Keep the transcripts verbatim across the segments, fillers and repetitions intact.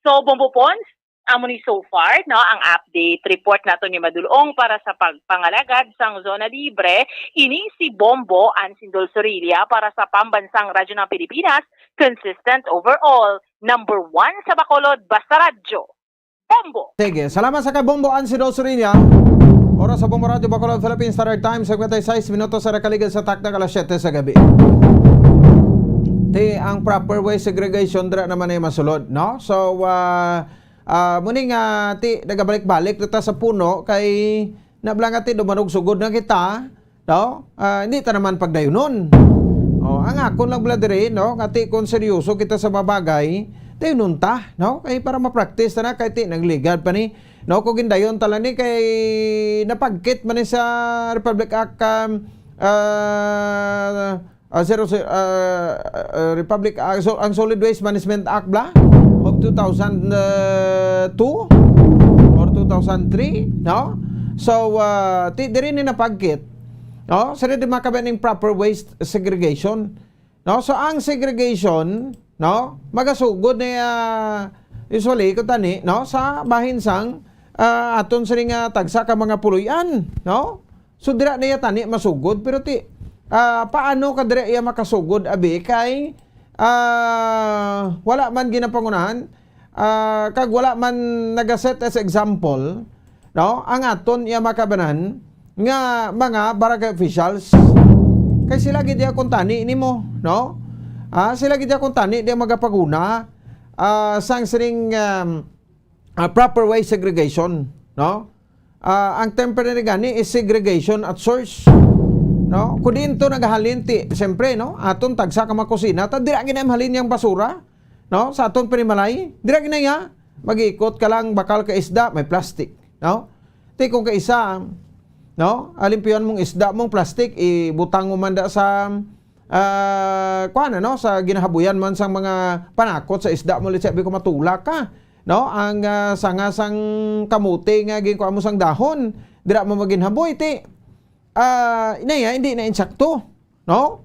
So, Bombo Pons, amo ni so far, no, ang update report nato ni Madulong para sa pagpangalagad sang Zona Libre. Ini si Bombo Ansin Dolsorilla para sa Pambansang Radyo ng Pilipinas, consistent overall, number one sa Bacolod, Basta Radyo. Bombo! Sige, salamat sa kay Bombo Ansin Dolsorilla. Oras sa Bombo Radyo Bacolod, Philippine Standard Time, fifty-six minutos sa nakaligid sa taktak alas siyete sa gabi. Ti, ang proper way segregation dira naman ay masulod, no? So, ah, ah, muni nga, ti, nagabalik-balik na ta sa puno kay nabla nga ti dumanog sugod na kita, no? Ah, hindi ta naman pagdayunon. Oh, ang akon lang bala diri, no, nga ti kung seryoso kita sa mga bagay, dayunon ta, no? Kay para ma-practice ta na, kay ti nagligad pa ni, no? Kung gindayon ta lang ni kay napagkit man ni sa Republic Act, um, ah, ah, zero, ah, ah, Republic Act, so, ang Solid Waste Management Act bala of two thousand two or two thousand three, no? So, ah, ti, diri ni napagkit, no? Sa di makabaning proper waste segregation, no? So, ang segregation, no, magasugod ni, ah, usually, kung tani, no, sa bahin sang, ah, aton sini nga tagsa ka mga puloy-an, no? So, dira na iya tani masugod, pero ti, ah, paano ka dira iya makasugod, abi, kay, ah, wala man ginapangunahan, ah, kag wala man nagaset as example, no, ang aton iya makabanan nga mga barangay officials. Kay sila gid iya kung tani nimo, no? Ah, sila gid iya kung tani di magapaguna, ah, sang sining, um, ah, proper way segregation, no? Ah, ang term pa ni gani is segregation at source, no? Kung diin to nagahalin ti, siyempre, no? Aton tagsa ka mga kusina, ta dira gid na halin yang basura, no? Sa aton panimalay, dira gid na ya. Mag-ikot ka lang, bakal ka isda, may plastic, no? Ti kung kaisa, no? Alimpyuhan mong isda mong plastic, ibutang mo man da sa, ah, kuan, ano, sa ginahabuyan man sang mga panakot sa isda mo, let's say, abi ko matulak ka, no? Ang, ah, sanga sang kamote nga ginkuha mo sang dahon, dira mo maginhaboy, ti, ah, inaya, hindi na insakto, no?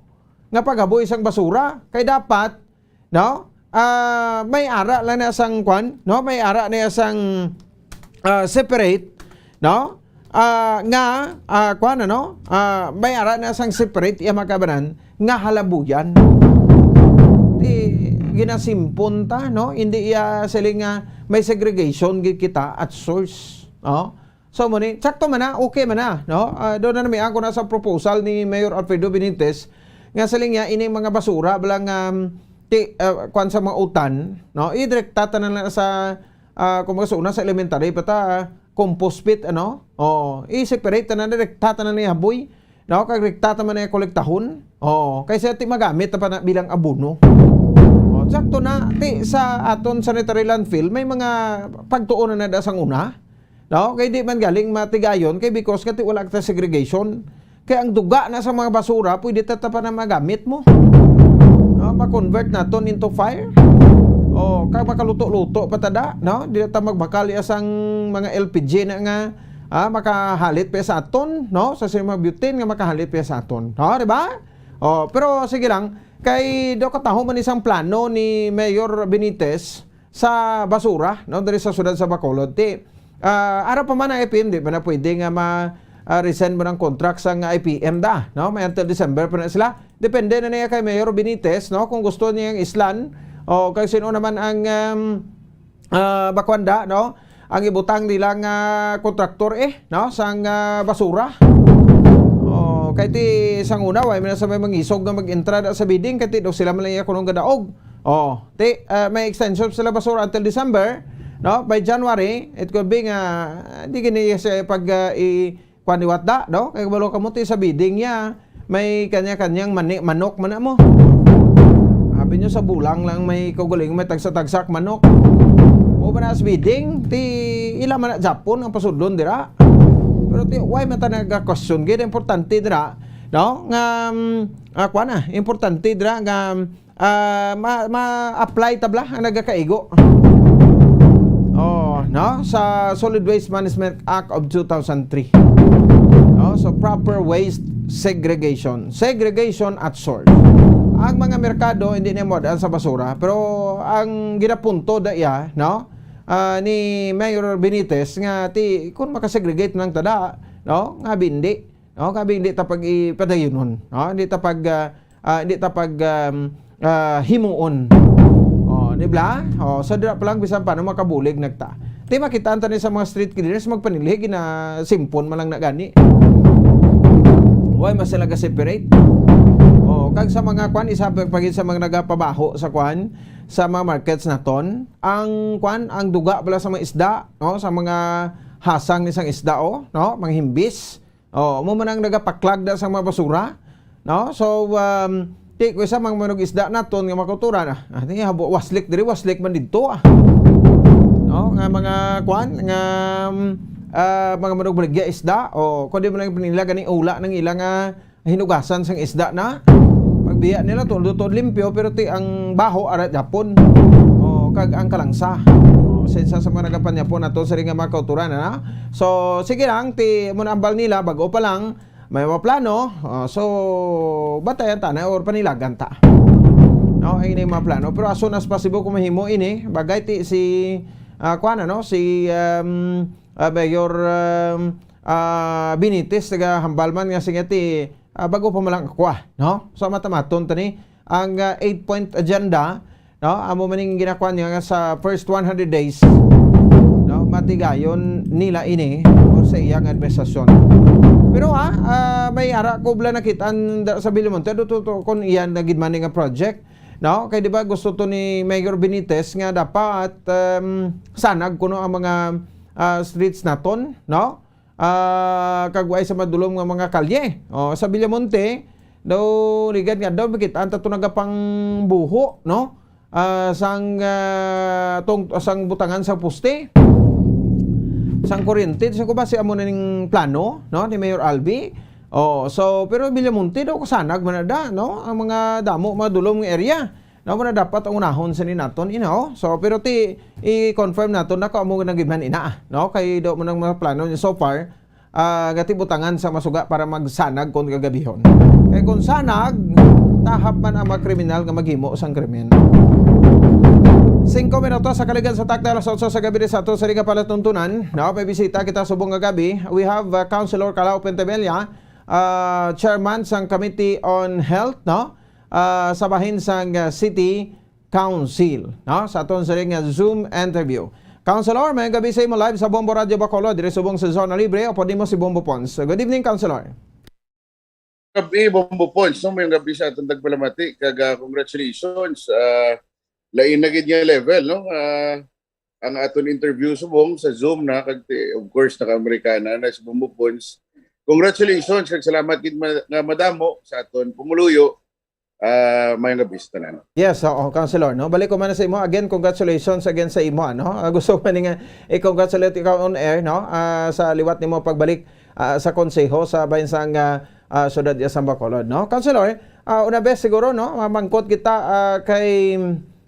Nga paghaboy sang basura. Kay dapat, no? Ah, may ara lang na sang kwan, no? May ara na sang, ah, separate, no? Ah, nga, ah, kwan, ano? Ah, may ara na sang separate iya makabanan nga halabuyan. Di, ginasimpon ta, no? Hindi iya siling nga may segregation gid kita at source, no? So, mo ni, sakto man na, okay man na, no? Ah, doon na nami ako na sa proposal ni Mayor Alfredo Benitez, nga siling niya, ining mga basura, balang, um, ti, ah, kwan sa mga utan, no? Idirekta tanan na sa, ah, kung mga sa una sa elementary pa ta, ah, compost pit, ano? Oo, i-separate tanan, direkta tanan ni haboy, no? Kag rekta tanan ni kolektahon. Oo, kay sa ti magamit na pa na bilang abono. Oh, sakto na, ti sa aton sanitary landfill, may mga pagtuon na na da sang una. No? Kay di man galing matigayon, kay because nga ti wala kita segregation. Kay ang duga na sa mga basura, pwede ta, ta pa na magamit mo. No? Ma-convert naton into fire. O, kag makaluto-luto pa ta da, no? Di ta magbakal iya sang mga L P G na nga, ah, makahalit pa sa aton, no? Sa sima butane nga makahalit pa sa aton. No? Di ba? O, pero sige lang, kay do kataho man isang plano ni Mayor Benitez, sa basura, no, diri sa siyudad sa Bacolod. Ti, ah, ara pa man ang I P M, di ba na pwede nga ma, ah, resend mo ng contract sa nga I P M da, no? May until December pa na sila. Depende na niya kay Mayor Benitez, no, kung gusto niya ang islan o kay sino naman ang, um, ah, bakwanda, no? Ang ibutang nila nga kontraktor, eh, no, sang, ah, basura. Oh, kay ti sang una, way man sa may mangisog nga mag-entra da sa bidding, kay ti daw sila man lang iya kunong gadaog. Oh, ti, ah, may extension sila basura until December, no? By January, it could be nga, ah, di gini siya pag, ah, i-, kuan liwat da, no? Kay kabalo ka mo, ti sa bidding niya, may kanya-kanyang mani-, manok man na mo. Abi nyo sa bulang lang may kaugalingon, may tagsa-tagsak manok. Mo ba na sa bidding, ti ila man na Japon ang pasudlon dira. Pero ti, why man ta nagka-question? Gid importante dira, no? Nga, um, ah, kuan na, importante dira nga, um, ah, ma-, ma-apply tabla ang nagakaigo. Oh, no? Sa Solid Waste Management Act of two thousand three. No? So, proper waste segregation. Segregation at sort. Ang mga merkado, hindi niya mo sa basura, pero ang ginapunto da iya, no? ah, ni Mayor Benitez nga ti, kung makasegregate lang tada, no? Nga bindi, no? Nga bindi ta pag ipadayunon, no? Hindi ta pag, ah, ah, hindi ta pag, um, ah, himuon. Oh, di ba? Oh, sa dira pa lang bisan paano makabulig nagta. Ti makitaan ta ni sa mga street cleaners magpanilhig na simpon man lang na gani. Why mas sila ga-separate? Oh, kag sa mga kwan, isa pa pagid sa mga nagapabaho sa kwan, sa mga markets naton, ang kwan, ang duga pala sa mga isda, no, sa mga hasang ni sang isda, oh, no, mga himbis. Oh, mo man ang nagapaklag na sa mga basura, no? So, um, ti ko isa mga manog isda naton nga makultura na. Ah, ti habo waslik diri, waslik man didto, ah. No, nga mga kwan, nga, um, ah, mga manog baligya isda, o kundi man lang nila ganing ula ng ilang, ah, hinugasan sang isda na. Pagbiya nila, tuod-tuod limpyo, pero ti ang baho ara Japon. O, kag ang kalangsa. O, sensa sa mga nagapanyapon nato sa ring nga mga kauturan, ana? So, sige lang, ti mo na ambal nila, bago pa lang, may mga plano. O, so, batayan ta na or panilagan ta. No, ini yung mga plano. Pero as soon as possible, kung mahimo ini, bagay ti si, ah, kuan, ano, si, um, ah, Mayor, um, ah, Benitez, taga Hambalman, nga sige ti, ah, bago pa man lang ako, ah, no? So, matamaton tani ang, ah, eight-point agenda, no? Amo man ning ginakuha niya nga sa first one hundred days, no? Matigayon nila ini o sa iyang administrasyon. Pero, ah, ah, may ara ko bala nakita sa Villamonte, do to, to, kung iyan na gid man nga project, no? Kay di ba gusto to ni Mayor Benitez nga dapat, um, sanag kuno ang mga, ah, streets naton, no? Ah, kag way sa madulom nga mga kalye. O, sa Villamonte, daw, ligad nga daw, makita ang tato nagapangbuho, no? Ah, sang, ah, tong, sang butangan sang poste. Sang kuryente, sa ko ba si amo na ning plano, no? Ni Mayor Albi. Oh, so, pero Villamonte daw, kasanag man na da, no? Ang mga damo, mga dulom nga area. No, muna dapat ang unahon sa ni naton, you know? So, pero ti, i-confirm naton na kung amo na gid man ina, no? Kay do mo nang mga plano niya so far, ah, gati butangan sa masuga para magsanag kon gagabihon. Kay kung sanag, tahap man ang mga kriminal nga maghimo sang krimen. Singko minutos sa kaligan sa takna, alas otso sa gabi sa ato sa Liga Palatuntunan. No, may bisita kita subong nga gabi. We have, uh, Councilor Calao Pentebella, uh, chairman sang Committee on Health, no? Uh, sa bahin sang, uh, City Council, no? Sa aton sa ring, uh, Zoom interview. Councilor, may gabi sa imo live sa Bombo Radio Bacolod, diri subong sa Zona Libre, upod nimo si Bombo Pons. Good evening, Councilor. Gabi, Bombo Pons, no? May gabi sa atong tagpalamati, kag, ah, congratulations. Ah, lain na gid nga level, no? Ah, ang aton interview subong sa Zoom na, kag ti-, of course, naka-Amerikana na si Bombo Pons. Congratulations, kag salamat gid ma-, nga madamo sa aton pumuluyo. Ah, mayong gabi sa tanan. Yes, oo, Councilor, no? Balik ko man sa imo. Again, congratulations again sa imo, ano? Ah, gusto ko man nga i-congratulate ikaw on air, no? Ah, sa liwat nimo pagbalik, ah, sa konseho sa bahin sang, ah, ah, siyudad sa Bacolod, no? Councilor, ah, una bes siguro, no? Mamangkot kita, ah, kay,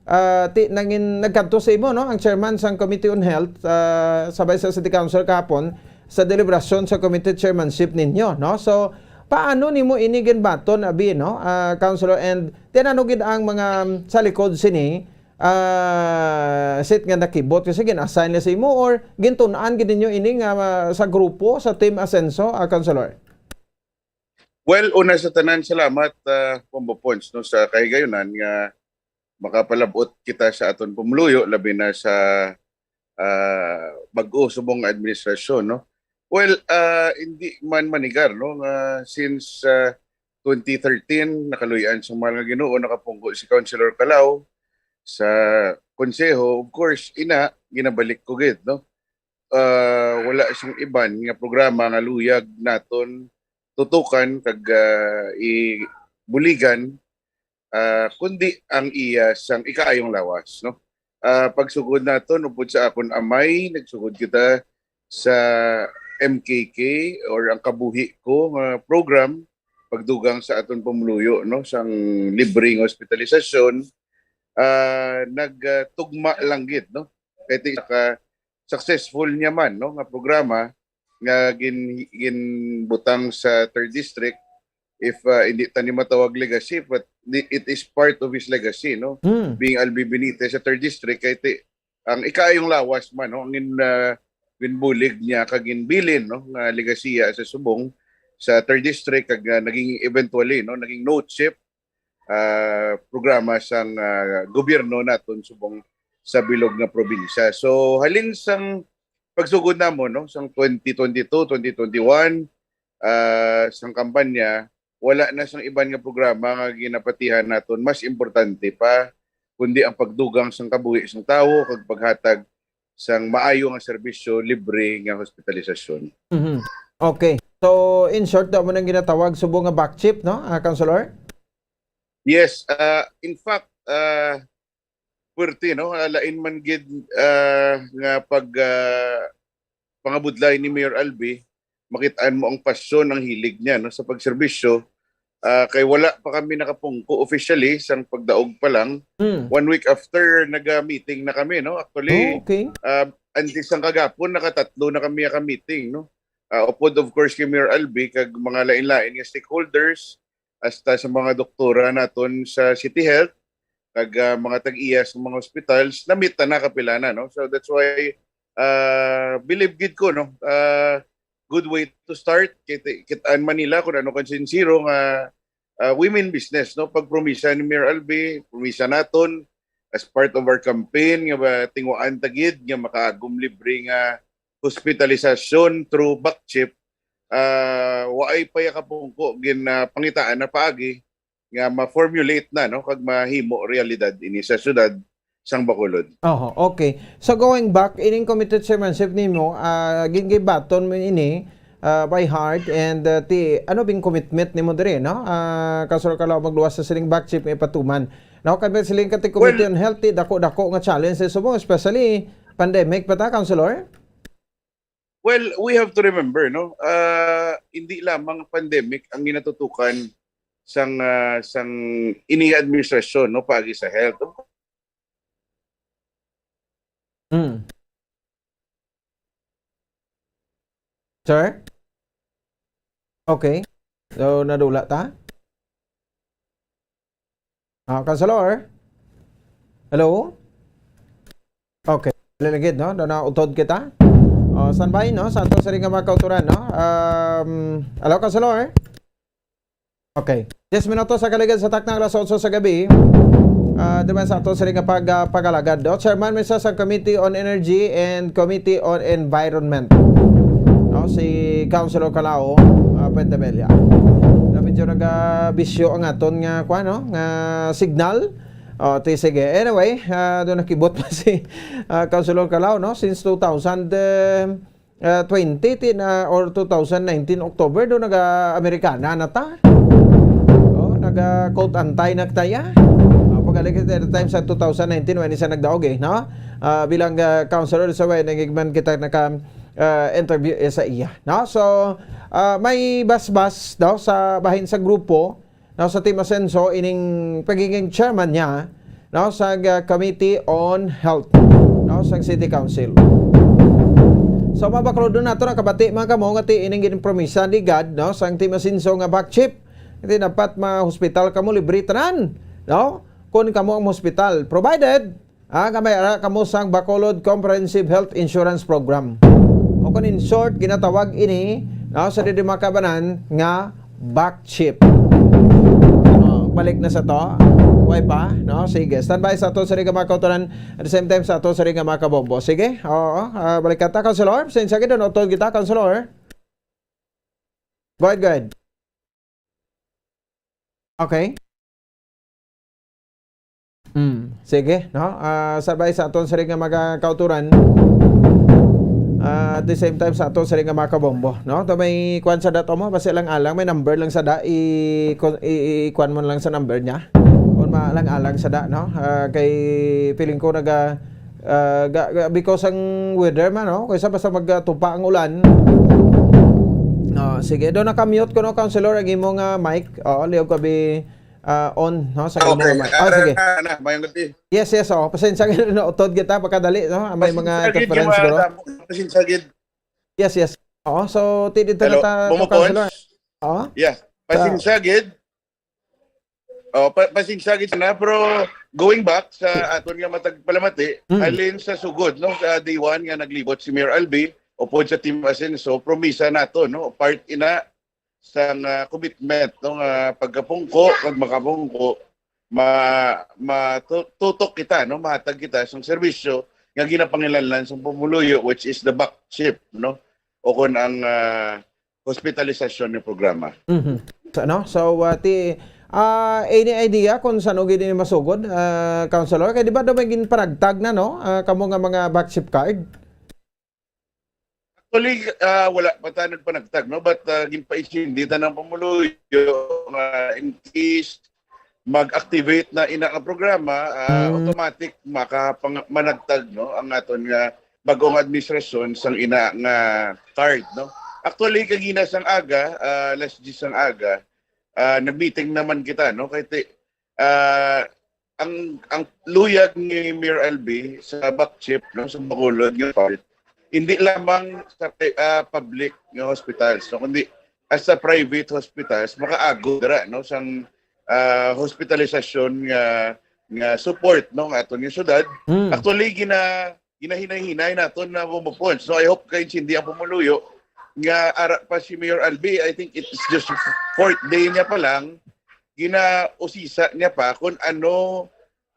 ah, ti-, nangin-, nagkadto sa imo, no? Ang chairman sang Committee on Health, ah, sa bahin sa City Council kahapon, sa deliberasyon sa committee chairmanship ninyo, no? So, paano nimo ini ginbaton, abi, no? Ah, Councilor, and then ano gid ang mga, um, sa likod sini, ah, sit nga nakibot kasi gin-assign na sa imo or gintun-an gid ninyo ini nga, ah, sa grupo, sa Team Asenso, ah, Councilor? Well, una sa tanan, salamat, ah, Bombo Pons, no, sa kahigayunan nga makapalabot kita sa aton pumuluyo, labi na sa, ah, bag-o subong nga administrasyon, no? Well, ah, hindi man manigar, no, nga since, ah, twenty thirteen, nakaluy-an sang mahal nga Ginoo, nakapungko si Councilor Calao sa konseho. Of course, ina, ginabalik ko gid, no? Ah, wala siyang iban nga programa nga luyag naton tutukan kag, ah, ibuligan, ah, kundi ang iya sang ikaayong lawas, no? Ah, pagsugod naton, upod sa akon amay, nagsugod kita sa M K K or ang Kabuhi Ko nga program, pagdugang sa aton pumuluyo, no, sang libreng hospitalisasyon, ah, nagtugma lang gid, no? Kay ti-, ka successful niya man, no, nga programa nga gin-, ginbutang sa third district, if, ah, hindi ta ni matawag legacy, but di-, it is part of his legacy, no? Hmm. Being Albi Benitez sa third district, kay ti-, ang ikaayong lawas man, no, ang gin-, ah, ginbulig niya kag ginbilin, no, nga legasiya sa subong sa third district kag, ah, naging eventually, no, naging note ship, ah, programa sang, ah, gobyerno naton subong sa bilog nga probinsya. So, halin sang pagsugod namon, no, sang twenty twenty-two, twenty twenty-one, ah, sang kampanya, wala na sang iban nga programa nga ginapatihan naton mas importante pa, kundi ang pagdugang sang kabuhi sang tawo kag paghatag sang maayo nga serbisyo, libre nga hospitalisasyon. Mhm. Okay. So, in short, amo nang ginatawag subong nga back chip, no, ah, Councilor? Yes, ah, in fact, ah, puwerte, no? Ah, lain man gid, ah, nga pag, ah, pangabudlay ni Mayor Albi, makit-an mo ang pasyon, ang hilig niya, no, sa pagserbisyo. Ah, kay wala pa kami nakapungko officially, sang pagdaog pa lang. Mm. One week after, naga-meeting na kami, no? Actually, Oh, okay. ah, antes sang kagapon, nakatatlo na kami ka-meeting, no? Ah, upod, of course, kay Mayor Albi, kag mga lain-lain nga stakeholders, hasta sa mga doktora naton sa City Health, kag, ah, mga tag-iya sa mga hospitals, na-meet na, na kapila na, no? So that's why, ah, believe gid ko, no, ah, good way to start. Kit-, kit-an man nila kung ano kon sinsero nga, ah, women business, no? Pagpromisa ni Mayor Albi, promisa naton as part of our campaign nga ba, tinguhaan ta gid nga makaagom libre nga hospitalisasyon through back chip, ah, waay pa ya kapungko gin, ah, pangitaan na paagi nga ma-formulate na, no, kag mahimo realidad ini sa siyudad sang Bacolod. Oho, okay. So, going back, ining committee chairmanship nimo, ah, gin-, gibaton mo ini, ah, by heart, and, ah, ti, ano bing commitment nimo diri, no? Ah, Councilor Calao, magluwas sa sining back chip nga ipatuman. No, kami siling ka ti Committee Well, on Health, ti dako-dako nga challenge sa subong, especially pandemic pa ta, Councilor? Well, we have to remember, no? Ah, hindi lamang pandemic ang ginatutukan sang, ah, sang ini administrasyon, no, paagi sa health. Of Mm. Sir? Okay. So, nadula ta? Ah, Councilor? Hello? Okay. Dali lang gid, no? Na, nautod kita. Oh, standby, no? Sa ato siring nga mga kauturan, no? Um, hello, Councilor? Okay. Diyes minutos sa kaligid sa takna alas otso sa gabi. Ah, di ba sa ato siring nga pag, ah, pag-alagad, no? Chairman man siya sa Committee on Energy and Committee on Environment. No? Si Councilor Calao, ah, Puentebella. Na medyo naga-bisyo ang aton nga, kuwan, no? Nga signal. Oh, ti, sige. Anyway, ah, doon nakibot pa si, ah, Councilor Calao, no? Since two thousand, eh, ah, twenty, ti na, or two thousand nineteen October, doon naga-Amerikana na ta. Oh, naga-quote anti na ta ya. Ah, pag-alik kita the time sa two thousand nineteen, when isa nagdaog eh, no? Ah, bilang, ah, councilor sa way, nangigman kita naka, ah, interview, eh, sa iya, no? So, ah, may basbas daw sa bahin sa grupo, no, sa Team Asenso, ining pagiging chairman niya, no, sa, uh, Committee on Health, no, sa City Council. So, mabaklodon nato na kabati, mga kamo, nga ti ining ginpromisa ni God, no, sa Team Asenso nga back chip. Ti dapat ma-hospital kamo libre tanan, no? Kung kamo ang hospital, provided Ah, nga may ara kamo sang Bacolod Comprehensive Health Insurance Program. O kung in short, ginatawag ini, no, sa didi mga kabanan nga back chip. Oh, balik na sa to. Way pa, no? Sige, standby sa ato sa ring mga kauturan. At the same time, sa ato sa ring mga kabombo. Sige, oo, ah, balik ka ta, Councilor. Pasensya gid, no, utod kita, Councilor. Go ahead, go ahead. Okay. Mm, sige, no? Ah, sabay sa aton siring nga mga kauturan, ah, at the same time sa aton siring nga mga kabombo, no? To may kwan sa dato mo, basta lang alang, may number lang sa da, i, i, i, i-kwan mo lang sa number niya. Kung maalang-alang sa da, no? Ah, kay feeling ko naga, ah, ga, ga, because ang weather man, no? Kaysa basta magtupa ang ulan. No, sige, do naka-mute ko, no, Councilor, ang imo nga mic. Oo, liog kabi, ah, on, no, sa imo Okay. nga mic. Ah, Ah, sige. Na, na, mayong gabi. Yes, yes, oh. Pasensya gid, no, utod kita, pagkadali, no? May mga Pasensya gid, interference, yung mga siguro. Damo, pasensya gid. Yes, yes. Oo, so, ti dito Hello, na ta, Momo Councilor. Cons? Oo? Yeah. Sa Pasensya gid. Oh, pa pasensya gid na, pero going back sa aton nga matag palamati, Mm. halin sa sugod, no, sa day one nga naglibot si Mayor Albi, upod sa Team Asenso, promisa nato, no, part ina sang, ah, commitment, no, nga pagkapungko, kag makapungko, ma-, matu-, tutok kita, no, mahatag kita sang serbisyo nga ginapanginahanglan sang pumuluyo, which is the back chip, no, o kon ang, ah, hospitalisasyon nga programa. Mhm. So, ano? So, ah, ti-, ah, any idea kung saan gid ini masugod, ah, Councilor? Kay di ba daw may ginpanagtag na, no? Ah, kamo nga mga back chip card? Actually, ah, wala pa ta nagpanagtag, no? But, ah, ginpaintindi ta ng pumuluyo nga in case mag-activate na ina nga programa, ah, Mm. automatic makapang-, managtag, no, ang aton nga bagong administrasyon sang ina nga card, no? Actually, kagina sang aga, ah, alas diyes sang aga, ah, nag-meeting naman kita, no? Kay ti-, ah, ang, ang luyag ni Mayor Albi sa back chip, no, sa Bacolod nga part, hindi lamang sa pri-, ah, public nga hospitals, no, kundi as sa private hospitals, makaagod dira, no, sang, ah, hospitalisasyon nga, nga support, no, nga aton nga syudad. Mm. Actually, gina-, ginahinay-hinay naton na pumupon. So, I hope kaintindi ang pumuluyo nga ara pa si Mayor Albi. I think it's just fourth day niya pa lang, ginausisa niya pa kung ano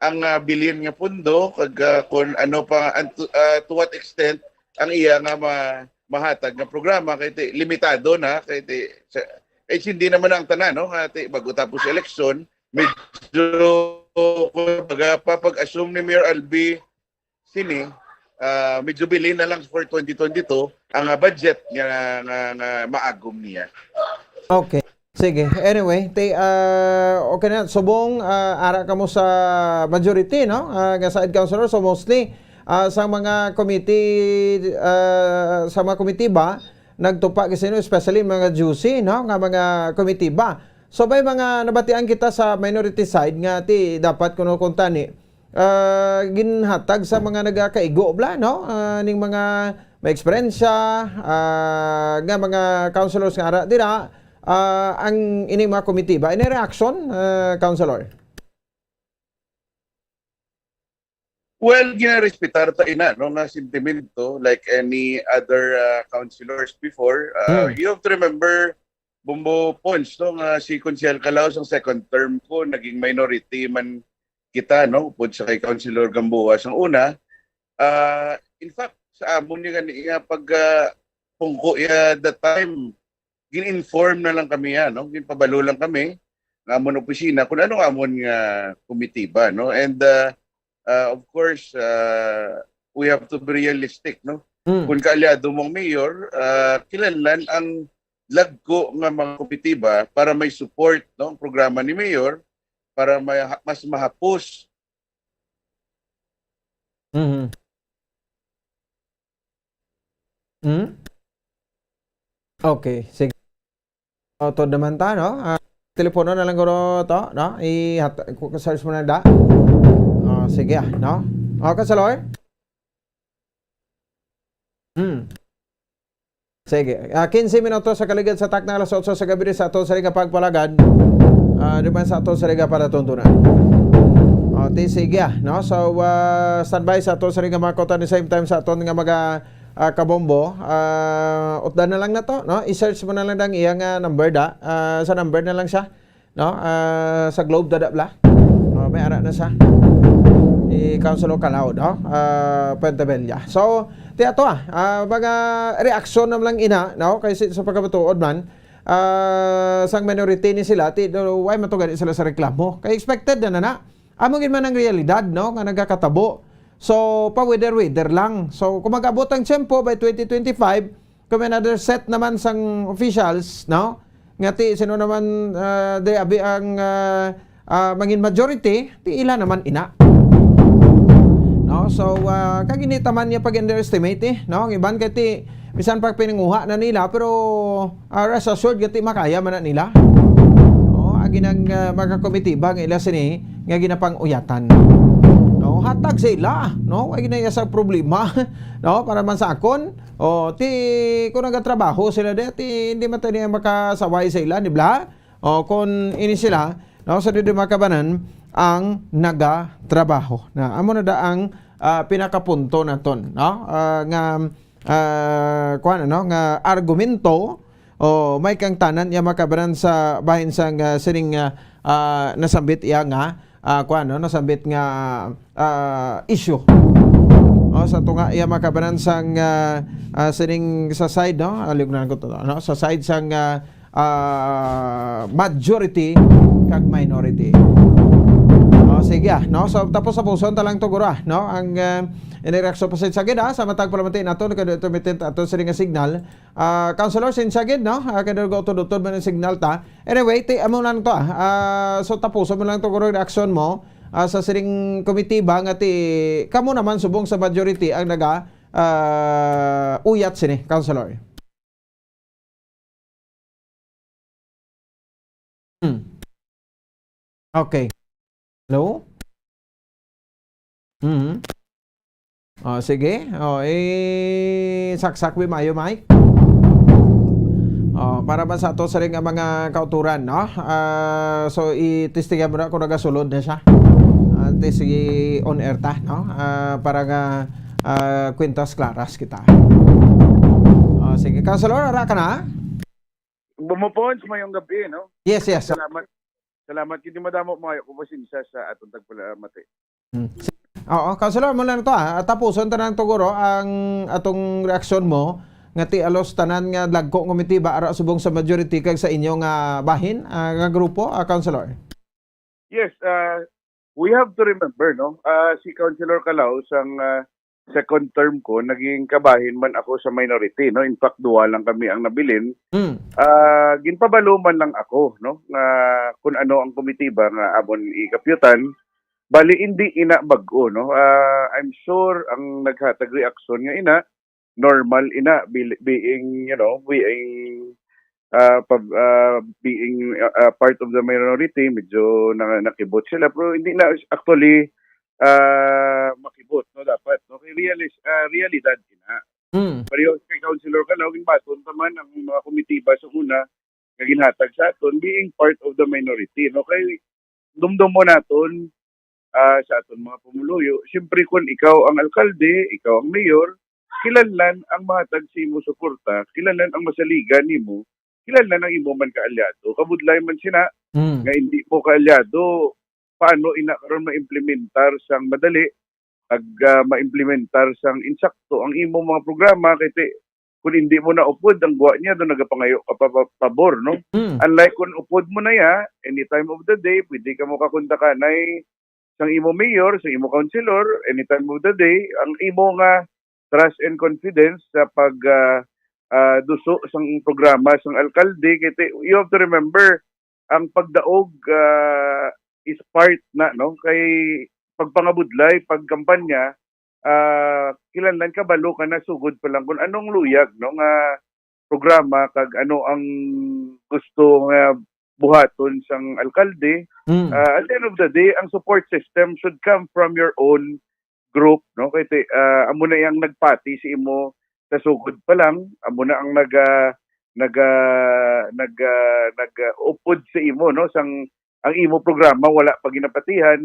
ang, ah, bilin nga pundo, kag, ah, kung ano pa, ang to, ah, to what extent ang iya nga ma-, mahatag nga programa, kay ti-, limitado na, kay ti-, sa, eh, hindi naman ang tanan, no? Nga ti-, bago tapos eleksyon, medyo, kumbaga, pa pag-assume ni Mayor Albi, sini, ah, medyo bilin na lang for twenty twenty-two ang, ah, budget nga, nga, nga maagom niya. Okay. Sige. Anyway, ti-, ah, okay na. Subong, ah, ara kamo sa majority, no? Ah, nga side, Councilor. So, mostly, ah, sa mga committee, ah, sa mga komitiba, nagtupa kasi, no, especially mga G C, no, nga mga komitiba. So, may mga nabatian kita sa minority side nga ti dapat kuno kung tani, ah, ginhatag sa mga nagakaigo bala, no? Ah, ning mga may eksperyensya, ah, nga mga councilors nga ara dira, ah, ang ining mga komitiba. Any reaction, ah, Councilor? Well, ginarespetar ta ina, no, nga sentimento, like any other, ah, councilors before. Ah, Hmm. you have to remember, Bombo Pons, no, nga si Konsehal Calao sang second term ko, naging minority man kita, no, upod sa kay Councilor Gamboa sang una. Ah, in fact, sa amon ni gani nga pag, ah, pungko iya that time, gin-inform na lang kami, ah, no? Ginpabalo lang kami nga amon opisina kung ano ang amon nga komitiba, no? And, ah, ah, of course, ah, we have to be realistic, no? Mm. Kung kaalyado mo ang mayor, ah, kinahanglan ang lagko nga mga komitiba para may support, no, ang programa ni mayor para may ha-, mas mahapos. Mhm. Hmm? Okay, sige. O, to naman ta, no? Ah, telepono na lang guro to, no? I-hat-, ku-, search mo na da. O, sige, ah, no? O, Councilor? Hmm. Sige. Ah, quince minutos sa kaligid sa takna alas otso sa gabi sa ato sa Riga Pagpalagad. Ah, di man sa ato sa Riga para tuntunan. O, ti, sige, ah, no? So, ah, standby sa ato sa Riga mga kota ni same time sa aton nga mga, ah, kabombo. Ah, utdan na lang na to, no? I-search mo na lang ang iya nga number da. Ah, sa number na lang siya. No? Ah, sa Globe, dada bla. Oh, may ara na sa i Councilor Calao, no? Ah, Puentebella. So, ti ato, ah, ah, mga reaksyon naman lang ina, no? Kay si, sa pagkabatuod man, ah, sang minority ni sila, ti, do, why man to gani sila sa reklamo? Kay expected na na na. Amo gid man ang realidad, no? Nga nagakatabo. So, pa weather-weather lang. So, kung mag-abot ang tiyempo by twenty twenty-five, kung may another set naman sang officials, no? Nga ti, sino naman, ah, di abi ang, ah, ah, mangin majority, ti ila naman ina. No? So, ah, kag hindi ta man niya pag-underestimate, eh, no? Ang iban kay ti, bisan pag pinanguha na nila, pero, ah, rest assured nga ti makaya man na nila. No? Agi nang, ah, mga komitiba nga ila sini nga ginapang-uyatan. No? Hatag sa ila, no? Ay ginaya sa problema, no? Para man sa akon, o, ti, kung nagatrabaho sila di, ti, hindi man tayo niya makasaway sa ila, di ba? O, kung ini sila, No, sa didi, mga kabanan, ang nagatrabaho. Na amo na da ang, ah, pinakapunto naton, no? Ah, nga, ah, kuwan, ano, nga argumento o may kangtanan iya, mga kabanan, sa bahin sang, ah, sining, ah, ah, nasambit iya nga, ah, kuwan, no? Nasambit nga, ah, issue. O, sa tunga iya, mga kabanan, sang, ah, ah, sining sa side, no? Alig na ko to, no? Sa side sang, ah, ah, majority kag minority. O, sige, ah, no? So, tapos sa puson ta lang to, guro, ah, no? Ang, ah, inireaksyon pa sa gid, ah, sa matag palamati nato, nagkadto mitin ato sa nga signal. Ah, Councilor, sinsya gid, no? Ah, kay nag-utod-utod man ang signal ta. Anyway, ti, amo lang to, ah. Ah, so, tapuson mo lang to, guro, reaksyon mo, ah, sa sining komitiba nga ti, kamo naman subong sa majority ang naga, ah, uyat sini, Councilor. Hmm. Okay. Hello? Hmm. Oh, sige. Oh, eh, saksak mi maayo, Mike. Oh, para man sa ato sa rin nga mga kauturan, no? Ah, so, i-testingan mo na kung nagasulod na siya. At least, i-on air ta, no? Ah, para nga, ah, kwintas klaras kita. Oh, sige. Councilor, ara ka na? Bumupons, mayong gabi, no? Yes, yes. Salamat. Salamat. Hindi madamo mo. Ayaw ko pasensya sa atong tagpalamati. Hmm. Oo, Councilor, mo lang to, ah. Tapuson ta nang tuguro ang atong reaksyon mo nga ti alos tanan nga dagko nga komitiba ara subong sa majority kag sa inyo nga bahin, ah, nga grupo, ah, Councilor. Yes, ah, we have to remember, no? Ah, si Councilor Calao, sang, ah, second term ko, naging kabahin man ako sa minority, no? In fact, duha lang kami ang nabilin. Hmm. Ah, ginpabalo man lang ako, no? Nga kung ano ang komitiba nga amon ikapyutan, bali, hindi ina bag-o, no? Ah, I'm sure ang naghatag reaksyon nga ina, normal ina, bil-, being, you know, being, ah, pab-, ah, being, ah, ah, part of the minority, medyo na-, nakibot sila. Pero hindi na actually, ah, makibot, no, dapat, no? Kay realis-, ah, realidad ina. Hmm. Pareho kay Councilor Calao, ginbaton ta man ang mga komitiba sa una nga ginhatag sa aton, being part of the minority, no? Kay dumdumon naton, ah, sa aton mga pumuluyo, siyempre, kung ikaw ang alkalde, ikaw ang mayor, kinahanglan ang mahatag sa imo suporta, kinahanglan ang masaligan nimo, kinahanglan ang imo man kaalyado. Kabudlay man sina, Mm. nga hindi mo kaalyado, paano ina karon maimplementar sang madali, ag, ah, maimplementar sang insakto ang imo mga programa, kay ti-, kung hindi mo na upod, ang gwa niya do nagapangayo ka pa, pa, pabor, no? Mm. Unlike kung upod mo na ya, any time of the day, pwede ka mo kakontakanay sang imo mayor, sang imo councilor, any time of the day, ang imo nga trust and confidence sa pag, ah, ah, duso sang programa sang alkalde. Kay ti-, you have to remember, ang pagdaog, ah, is part na, no? Kay pagpangabudlay, pagkampanya, ah, kinahanglan kabalo ka na sugod pa lang kung anong luyag, no, nga programa kag ano ang gusto nga buhaton sang alkalde. Mm. Ah, at the end of the day, ang support system should come from your own group, no? Kay ti-, ah, amo na yang nagpati sa imo sa sugod pa lang, amo na ang naga-, naga-, naga-, nag-upod sa imo, no? Sang ang imo programa wala pa ginapatihan.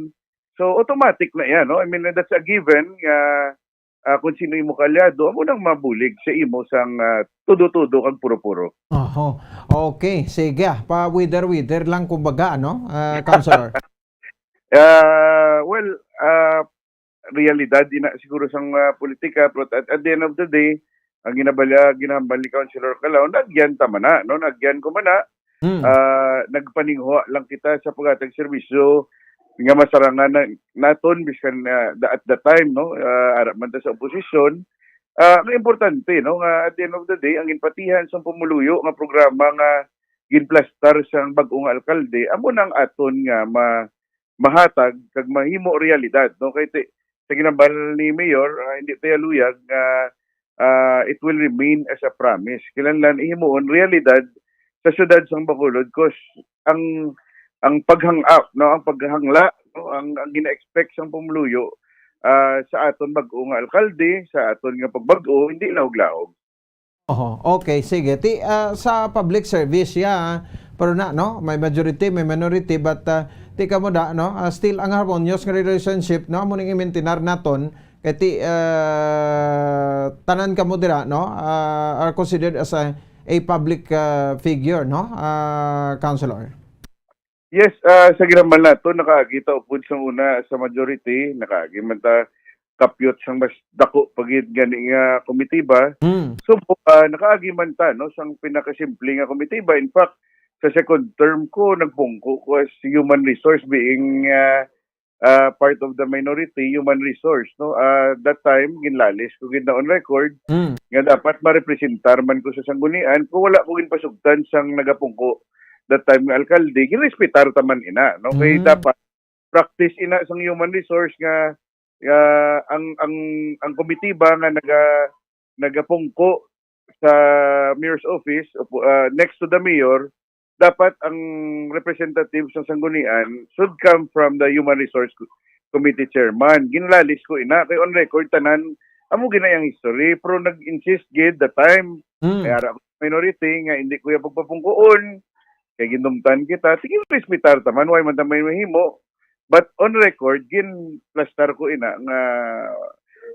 So, automatic na yan, no? I mean, that's a given nga, ah, kung sino imo kaalyado, amo nang mabulig sa imo sang, ah, tudo-tudo kag puro-puro. Oho. Okay, sige, ah. Pa-wither-wither lang, kumbaga, ano, ah, Councilor? Ah, well, ah, realidad ina siguro sang, ah, politika, pero at, at the end of the day, ang ginabalya-, ginahambal ni Councilor Calao, nagyan ta man na, no? Nagyan ko man na. Hmm. Ah, nagpaninguha lang kita sa paghatag serbisyo nga masarangan na, naton, biskan, ah, the, at the time, no? Ah, ara man ta sa oposisyon. Ah, ang importante, no, nga at the end of the day, ang ginpatihan sang pumuluyo nga programa nga ginplastar sang bag-o nga alkalde, amo nang aton nga ma-, mahatag kag mahimo realidad, no? Kay ti-, sa ginambal ni Mayor, ah, hindi tayo luyag nga, ah, it will remain as a promise. Kinahanglan ihimuon realidad sa siyudad sang Bacolod, 'cause ang, ang paghang-, ah, no, ang paghangla, no, ang, ang gina-expect sang pumuluyo, ah, sa aton bag-o nga alkalde, sa aton nga pagbag-o, hindi lahog-lahog. Oho, okay, sige. Ti, ah, sa public service, ya, Pero na, no, may majority, may minority, but, ah, ti kamo da, no, ah, still ang harmonious nga relationship, no, amo ning i-maintain naton, kay ti, ah, tanan kamo dira, no, ah, are considered as a, a public, ah, figure, no, ah, Councilor? Yes, ah, sa ginambal nato, nakaagi ta upod sang una sa majority, nakaagi man ta kapyot sang mas dako pa gid gani nga komitiba. Mm. So, ah, nakaagi man ta, no, sang pinakasimple nga komitiba. In fact, sa second term ko, nagpungko ko as human resource, being, ah, ah, part of the minority, human resource, no. Ah, that time, ginlalis ko gid na on record, mm, nga dapat marepresentar man ko sa sanggunian, kung wala ko ginpasugtan sang nagapungko that time nga alkalde, ginrespetar ta man ina, no? Kay, mm, dapat practice ina sang human resource nga, nga ang, ang, ang komitiba nga naga-, nagapungko sa mayor's office, upo-, ah, next to the mayor, dapat ang representative sa sanggunian should come from the human resource co-, committee chairman. Ginlalis ko ina, kay on record tanan, amo gina ang history, pero nag-insist gid the time. Mm. Kaya ra minority nga hindi ko ya pagpapungkuon, kay gindumtan kita, sige, respetar ta man, why man ta may mahimo. But on record, ginplastar ko ina nga,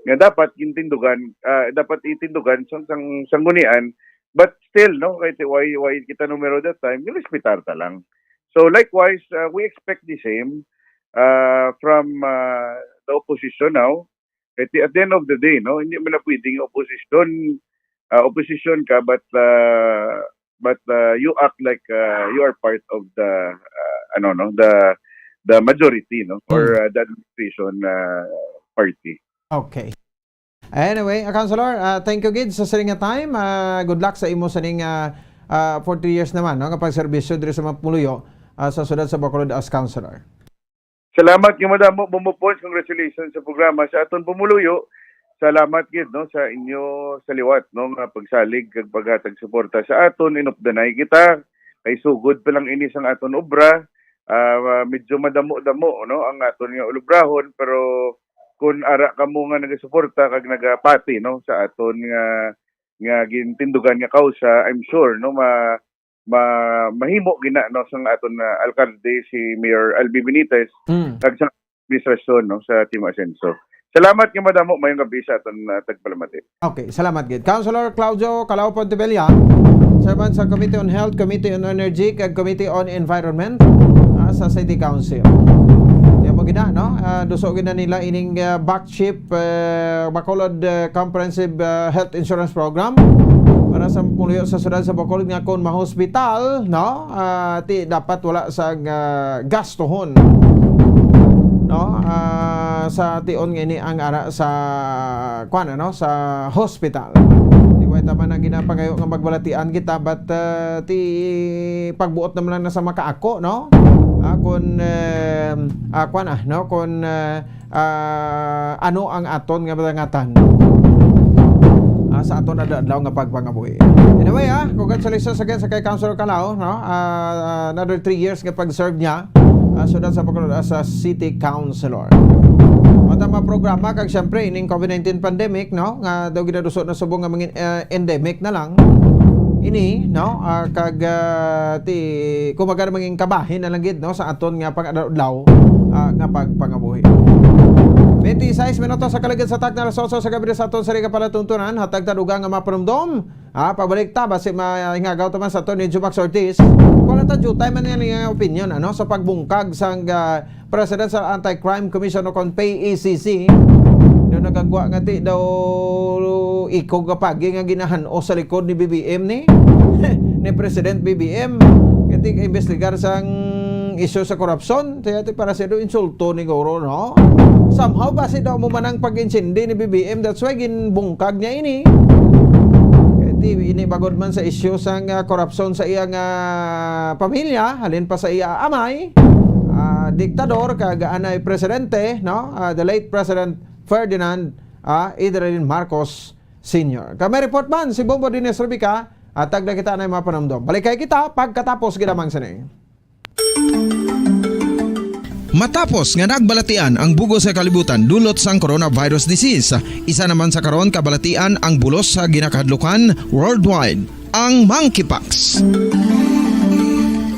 nga dapat gintindugan, ah, dapat itindugan sang, sang sanggunian. But still, no, kahit why, why kita numero that time, ginrespetar ta lang. So likewise, uh, we expect the same, uh, from, uh, the opposition now. At the, at the end of the day, no, hindi man na pwedeng opposition, uh, opposition ka, but, uh, but, uh, you act like, uh, you are part of the, uh, ano, no, the, the majority, no, or, mm, uh, the administration, uh, party. Okay. Anyway, uh, Councilor, uh, thank you gid sa sining nga time. Uh, good luck sa imo sining, uh, uh, for three years naman, no, nga pagserbisyo diri sa mga pumuluyo, uh, sa siyudad sa Bacolod as Councilor. Salamat nga madamo, Bombo Pons. Congratulations sa programa sa aton pumuluyo. Salamat gid, no, sa inyo sa liwat, no, nga pagsalig kag paghatag suporta sa aton. Inupdanay kita kay sugod pa lang ini sang aton obra. Ah, medyo madamo-damo, no, ang aton nga ulubrahon, pero kun ara kamo nga nagasuporta kag nagapati, no, sa aton nga, nga gintindugan nga kausa, I'm sure, no, ma-, ma-, mahimo gina, no, sang aton, ah, alkalde, si Mayor Albi Benitez, mm, kag sa administrasyon, no, sa Team Asenso. Salamat nga madamo, mayong gabi sa aton, ah, tagpalamati. Okay, salamat gid. Councilor Claudio Calao Pontevilla, Chairman sa Committee on Health, Committee on Energy, kag Committee on Environment, ah, sa City Council. Yan mo gina, no? Ah, duso gina nila ining, ah, back chip, eh, Bacolod, eh, Comprehensive, eh, Health Insurance Program para sa pumuluyo sa siyudad sa Bacolod nga kung mahospital, no? Ah, ti dapat wala sa, ah, gastuhon, no? Ah, sa tion nga ini ang ara sa, kuwan, ano, sa hospital. Di ba, tama na ginapangayo nga magbalatian kita, but, ah, ti pagbuot naman lang na sa makaako, no? Ah, kun, eh, ah, kuwan, ah, no? Kun, eh, ah, ano ang aton nga madangatan, ah, sa aton adlaw-adlaw nga pagpangabuhi. Anyway, ah, congratulations again sa kay Councilor Calao, no? Ah, another three years nga pag-serve niya, ah, siyudad sa Bacolod as a city councilor. Mata mga programa, kag siyempre, ining COVID nineteen pandemic, no? Nga daw ginaduso na subong nga mangin-, eh, endemic na lang. Ini, no? Ah, kag, ah, ti, kumbaga, mangin kabahin na lang gid, no, sa aton nga pag-adlaw-adlaw, ah, nga pagpangabuhi. Twenty-six minutos sa kaligid sa takna alas otso sa gabi sa aton sari ka palatuntunan, hatag ta dugang nga mapanumdom. Ah, pagbalik ta, basi mahingagaw ta man sa Attorney Jumax Ortiz. Wala ta jutay man yan nga opinion, ano, sa pagbungkag sang, ah, Presidential Anti-Crime Commission o kon P A C C. Daw nagagwa nga ti daw ikog nga pagi nga ginahan-os sa likod ni B B M ni, ni President B B M. Kaya ti investigar sang isyu sa korupsyon. Kaya ti para sa do insulto ni guro, no? Somehow ba si daw mo manang pag-insindi ni B B M? That's why ginbungkag niya ini. Kaya ti ini bagod man sa isyu sang, ah, korupsyon sa iya nga pamilya, halin pa sa iya amay, ah, diktador kag anay presidente, no? Ah, the late President Ferdinand, ah, Idalin Marcos Senior. Kami report man si Bombo Dines Rubica, at tagda kita na yung mga panumdom. Balikay kita pagkatapos ginamang sini. Matapos nga nagbalatian ang bug-os sa kalibutan dulot sang coronavirus disease, isa naman sa karon kabalatian ang bulos sa ginakahadlukan worldwide, ang monkeypox.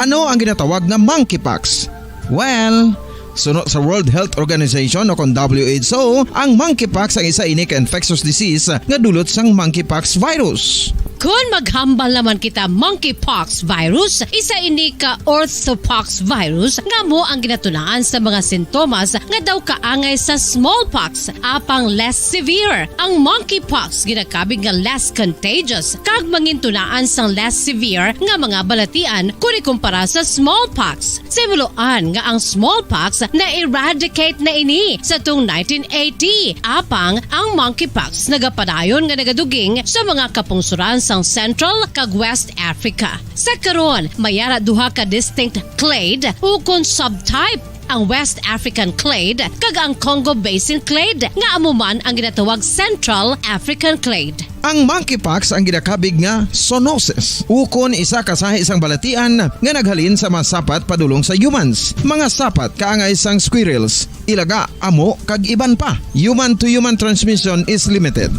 Ano ang ginatawag nga monkeypox? Well, suno sa World Health Organization o kon W H O, ang monkeypox ang isa ini ka infectious disease nga dulot sang monkeypox virus. Kon maghambal naman kita monkeypox virus, isa ini ka orthopox virus nga amo ang ginatunaan sa mga sintomas nga daw kaangay sa smallpox, apang less severe. Ang monkeypox ginakabig nga less contagious kag mangintunaan sang less severe nga mga balatian kon ikumpara sa smallpox. Simuloan nga ang smallpox na-eradicate na ini sa tuong nineteen eighty, apang ang monkeypox nagapadayon nga nagaduging sa mga kapungsoran sang Central kag West Africa. Sa karon, may ara duha ka distinct clade ukon subtype, ang West African clade kag ang Congo Basin clade, nga amo man ang ginatawag Central African clade. Ang monkeypox ang ginakabig nga zoonosis, ukon isa ka sahi sang balatian nga naghalin sa mga sapat padulong sa humans, mga sapat kaangay sang squirrels, ilaga, amo, kag iban pa. Human-to-human transmission is limited.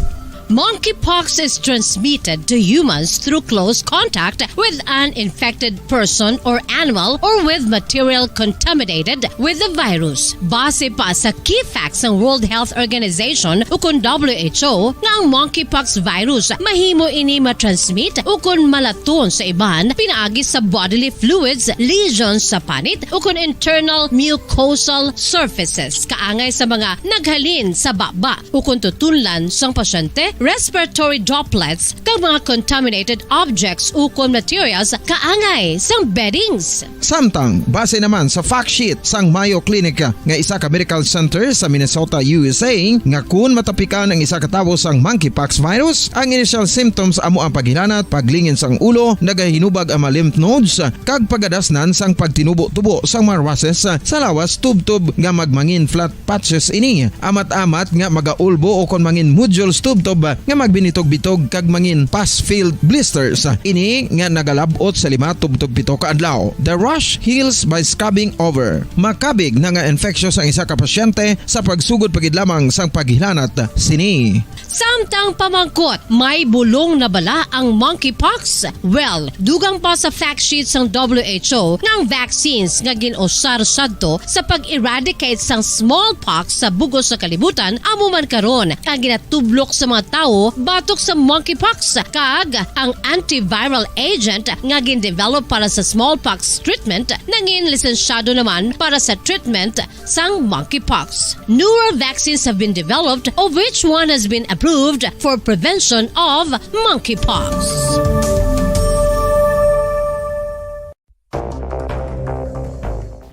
Monkeypox is transmitted to humans through close contact with an infected person or animal or with material contaminated with the virus. Base pa sa key facts sang World Health Organization ukon W H O, nga ang monkeypox virus mahimo ini matransmit ukon malaton sa iban pinaagi sa bodily fluids, lesions sa panit, ukon internal mucosal surfaces, kaangay sa mga naghalin sa baba ukon tutunlan sang pasyente, respiratory droplets, kag mga contaminated objects ukon materials kaangay sang beddings. Samtang, base naman sa fact sheet sang Mayo Clinic nga isa ka medical center sa Minnesota, U S A, nga kun matapikan ang isa ka tawo sang monkeypox virus, ang initial symptoms amo ang paghilanat, paglingin sang ulo, nagahinubag ang mga lymph nodes, kag pagadasnan sang pagtinubo-tubo sang mga rashes sa lawas, tubtob nga magmangin flat patches ini, amat-amat nga magaulbo ukon mangin nodules tubtob nga magbinitog-bitog kag mangin pus-filled blisters. Ini nga nagalab-ot sa lima tubtob pito ka adlaw. The rash heals by scabbing over. Makabig na nga infectious ang isa ka pasyente sa pagsugod pa gid lamang sang paghilanat sini. Samtang pamangkot, may bulong na bala ang monkeypox? Well, dugang pa sa fact sheet sang W H O nga ang vaccines nga gin-usar sadto sa pag-eradicate sang smallpox sa bug-os nga kalibutan amo man karon ang ginatublok sa mga tawo batok sa monkeypox, kag ang antiviral agent nga gin-develop para sa smallpox treatment nangin lisensyado naman para sa treatment sang monkeypox. Newer vaccines have been developed, of which one has been approved for prevention of monkeypox.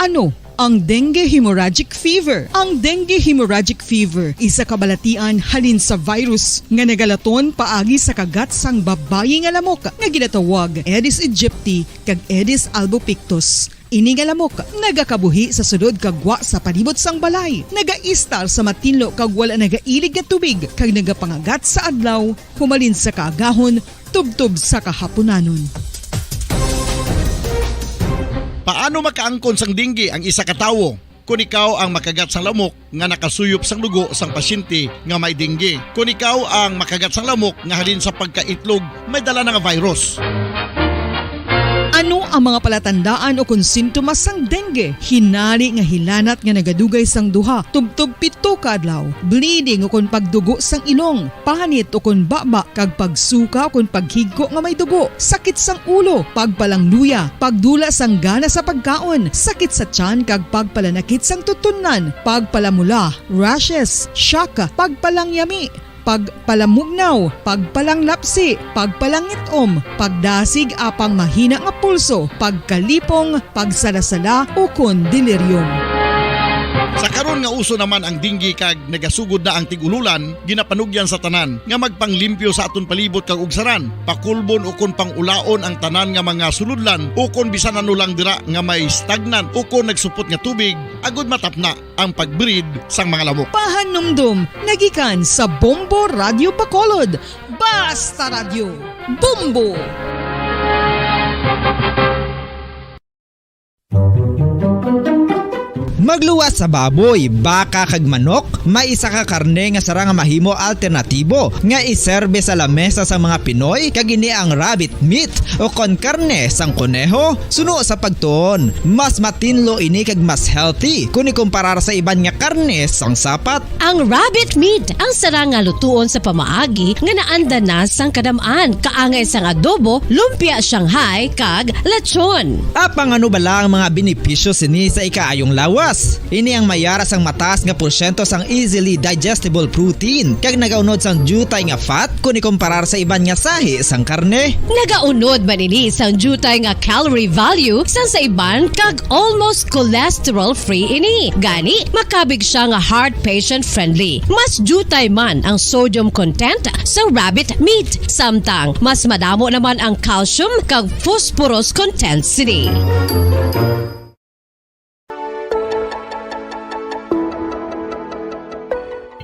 Ano ang dengue hemorrhagic fever? Ang dengue hemorrhagic fever, isa ka balatian halin sa virus nga nagalaton paagi sa kagat sang babayi nga lamok nga ginatawag Aedes aegypti kag Aedes albopictus. Ini nga lamok nagakabuhi sa sulod kag gwa sa palibot sang balay, nagaistar sa matinlo kag wala nagailig nga tubig, kag nagapangagat sa adlaw humalin sa kaagahon tubtob sa kahapunanon. Paano makaangkon sang dengue ang isa ka tawo? Kon ikaw ang makagat sang lamok nga nakasuyop sang dugo sang pasyente nga may dengue, kon ikaw ang makagat sang lamok nga halin sa pagkaitlog may dala na nga virus. Ano ang mga palatandaan ukon sintomas sang dengue? Hinari nga hilanat nga nagadugay sang duha tubtob pito ka adlaw, bleeding ukon pagdugo sang ilong, panit ukon baba, kag pagsuka ukon paghigko nga may dugo, sakit sang ulo, pagpalangluya, pagdula sang gana sa pagkaon, sakit sa tiyan kag pagpalanakit sang tutunlan, pagpalamula, rashes, shock, pagpalangyami, pagpalamugnaw, pagpalanglapsi, pagpalangit-om, pagdasig apang mahina nga pulso, pagkalipong, pagsalasala, ukon delirium. Sa karon nga uso naman ang dengue kag nagasugod na ang tig-ululan, ginapanugyan sa tanan nga magpanglimpyo sa aton palibot kag ugsaran, pakulbon ukon pang-ulaon ang tanan nga mga sulodlan ukon bisan ano lang dira nga may stagnant ukon nagsupot nga tubig, agud matapna ang pag-breed sang mga lamok. Pahanumdom nga gikan sa Bombo Radyo Bacolod. Basta Radyo, Bombo! Magluwas sa baboy, baka kag manok, may isa ka karne nga sarang nga mahimo alternatibo nga iserbe sa lamesa sa mga Pinoy, kag ini ang rabbit meat o kon karne sang koneho. Suno sa pagtuon, mas matinlo ini kag mas healthy kon ikumparar sa iban nga karne sang sapat. Ang rabbit meat ang sarang nga lutuon sa pamaagi nga naanda na sang kadam-an, kaangay sang adobo, lumpia Shanghai, kag lechon. Apang ano bala ang mga benepisyo sini sa ikaayong lawas? Ini ang may ara sang mataas nga porsyento sang easily digestible protein, kag nagaunod sang diutay nga fat kon ikumparar sa iban nga sahi sang karne. Nagaunod man ini sang diutay nga calorie value sang sa iban, kag almost cholesterol-free ini. Gani, makabig siya nga heart patient-friendly. Mas diutay man ang sodium content sa rabbit meat, samtang mas madamo naman ang calcium kag phosphorus content sini.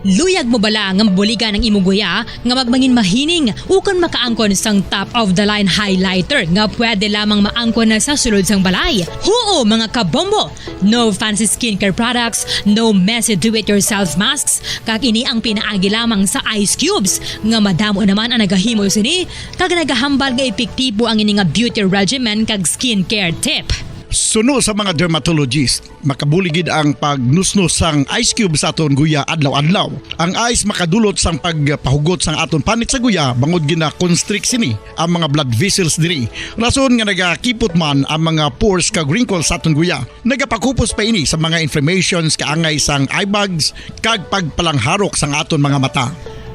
Luyag mo bala nga mabuligan ang imong guya nga magmangin mahining ukon makaangkon sang top of the line highlighter nga pwede lamang maangkon na sa sulod sang balay? Huo, mga kabombo! No fancy skincare products, no messy do-it-yourself masks, kag ini ang pinaagi lamang sa ice cubes, nga madamo naman ang nagahimo sini, kag nagahambal nga epektibo ang ini nga beauty regimen kag skincare tip. Suno sa mga dermatologist, makabulig gid ang pagnusnos sang ice cube sa aton guya adlaw-adlaw. Ang ice makadulot sang pagpahugot sang aton panit sa guya, bangod gina-constrict sini ang mga blood vessels diri. Rason nga nagakipot man ang mga pores kag wrinkles sa aton guya. Nagapakupos pa ini sa mga inflammations, kaangay sang eye bags, kag pagpalangharok sang aton mga mata.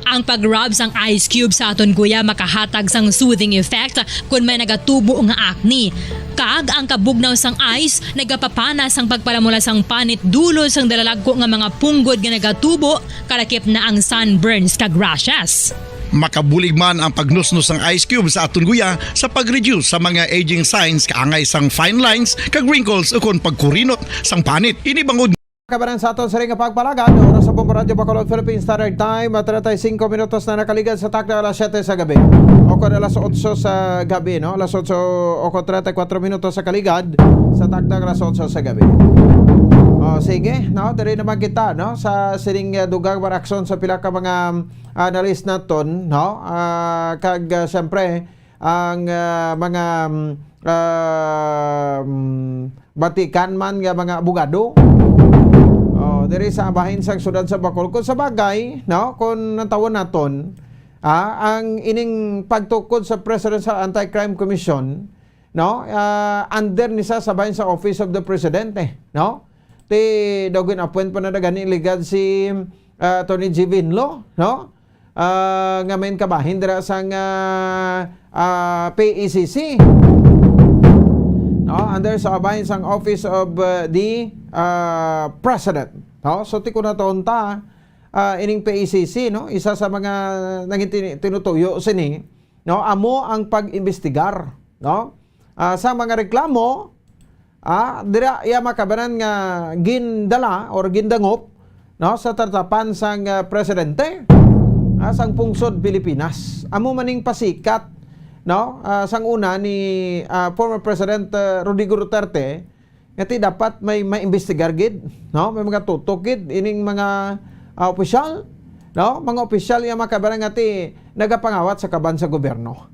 Ang pag-rub sang ice cube sa aton guya makahatag sang soothing effect kon may nagatubo nga acne. Kag ang kabugnaw sang ice nagapapana sang pagpalamula sang panit dulod sang dalalagko nga mga punggod nga nagatubo, kalakip na ang sunburns kag rashes. Makabulig man ang pagnusnos sang ice cube sa aton guya sa pag-reduce sa mga aging signs, kaangay sang fine lines kag wrinkles, ukon pagkurinot sang panit. Ini bangod Kabanan sa aton siring nga pagpalagad, oras sa Bombo Radyo Bacolod, Philippine Standard Time, ah, treinta y cinco minutos na nakaligad sa takna alas siyete sa gabi. O kon alas otso sa gabi, no? Alas otso o kon treinta y cuatro minutos sa kaligad sa takna alas otso sa gabi. O, sige, no? Diri naman kita, no? Sa sining, ah, dugang maraksyon sa pila ka mga, ah, analyst naton, no? Ah, kag, ah, siyempre, ang, ah, mga, mm, ah, mm, batikan man nga mga abogado, oh, diri sa bahin sang siyudad sa Bacolod. Kung sa bagay, no, kung natawon naton, ah, ang ining pagtukod sa Presidential Anti-Crime Commission, no, ah, under ni sa, sa bahin sa Office of the President, eh, no? Ti daw gin-appoint pa na gani ligad si, ah, Attorney Jivin Lo, no? Ah, nga main kabahin dira sang, ah, ah, P A C C. No, under sa bahin sang Office of, ah, the, ah, President. No? So, ti ko na taon ta, ah, ining P A C C, no? Isa sa mga nangin tini-, tinutuyo sini, no? Amo ang pag-imbestigar, no? Ah, sa mga reklamo, ah, dira iya makabanan nga gindala or gindangop, no, sa tatapan sang, ah, presidente, ah, sang pungsod Pilipinas. Amo maning pasikat, no, ah, sang una ni, ah, former President, ah, Rodrigo Duterte, nga ti dapat may maimbestigar gid, no? May mga tutok gid ining mga, ah, opisyal, no? Mga opisyal nga makabanan nga ti nagapangawat sa kaban sa gobyerno,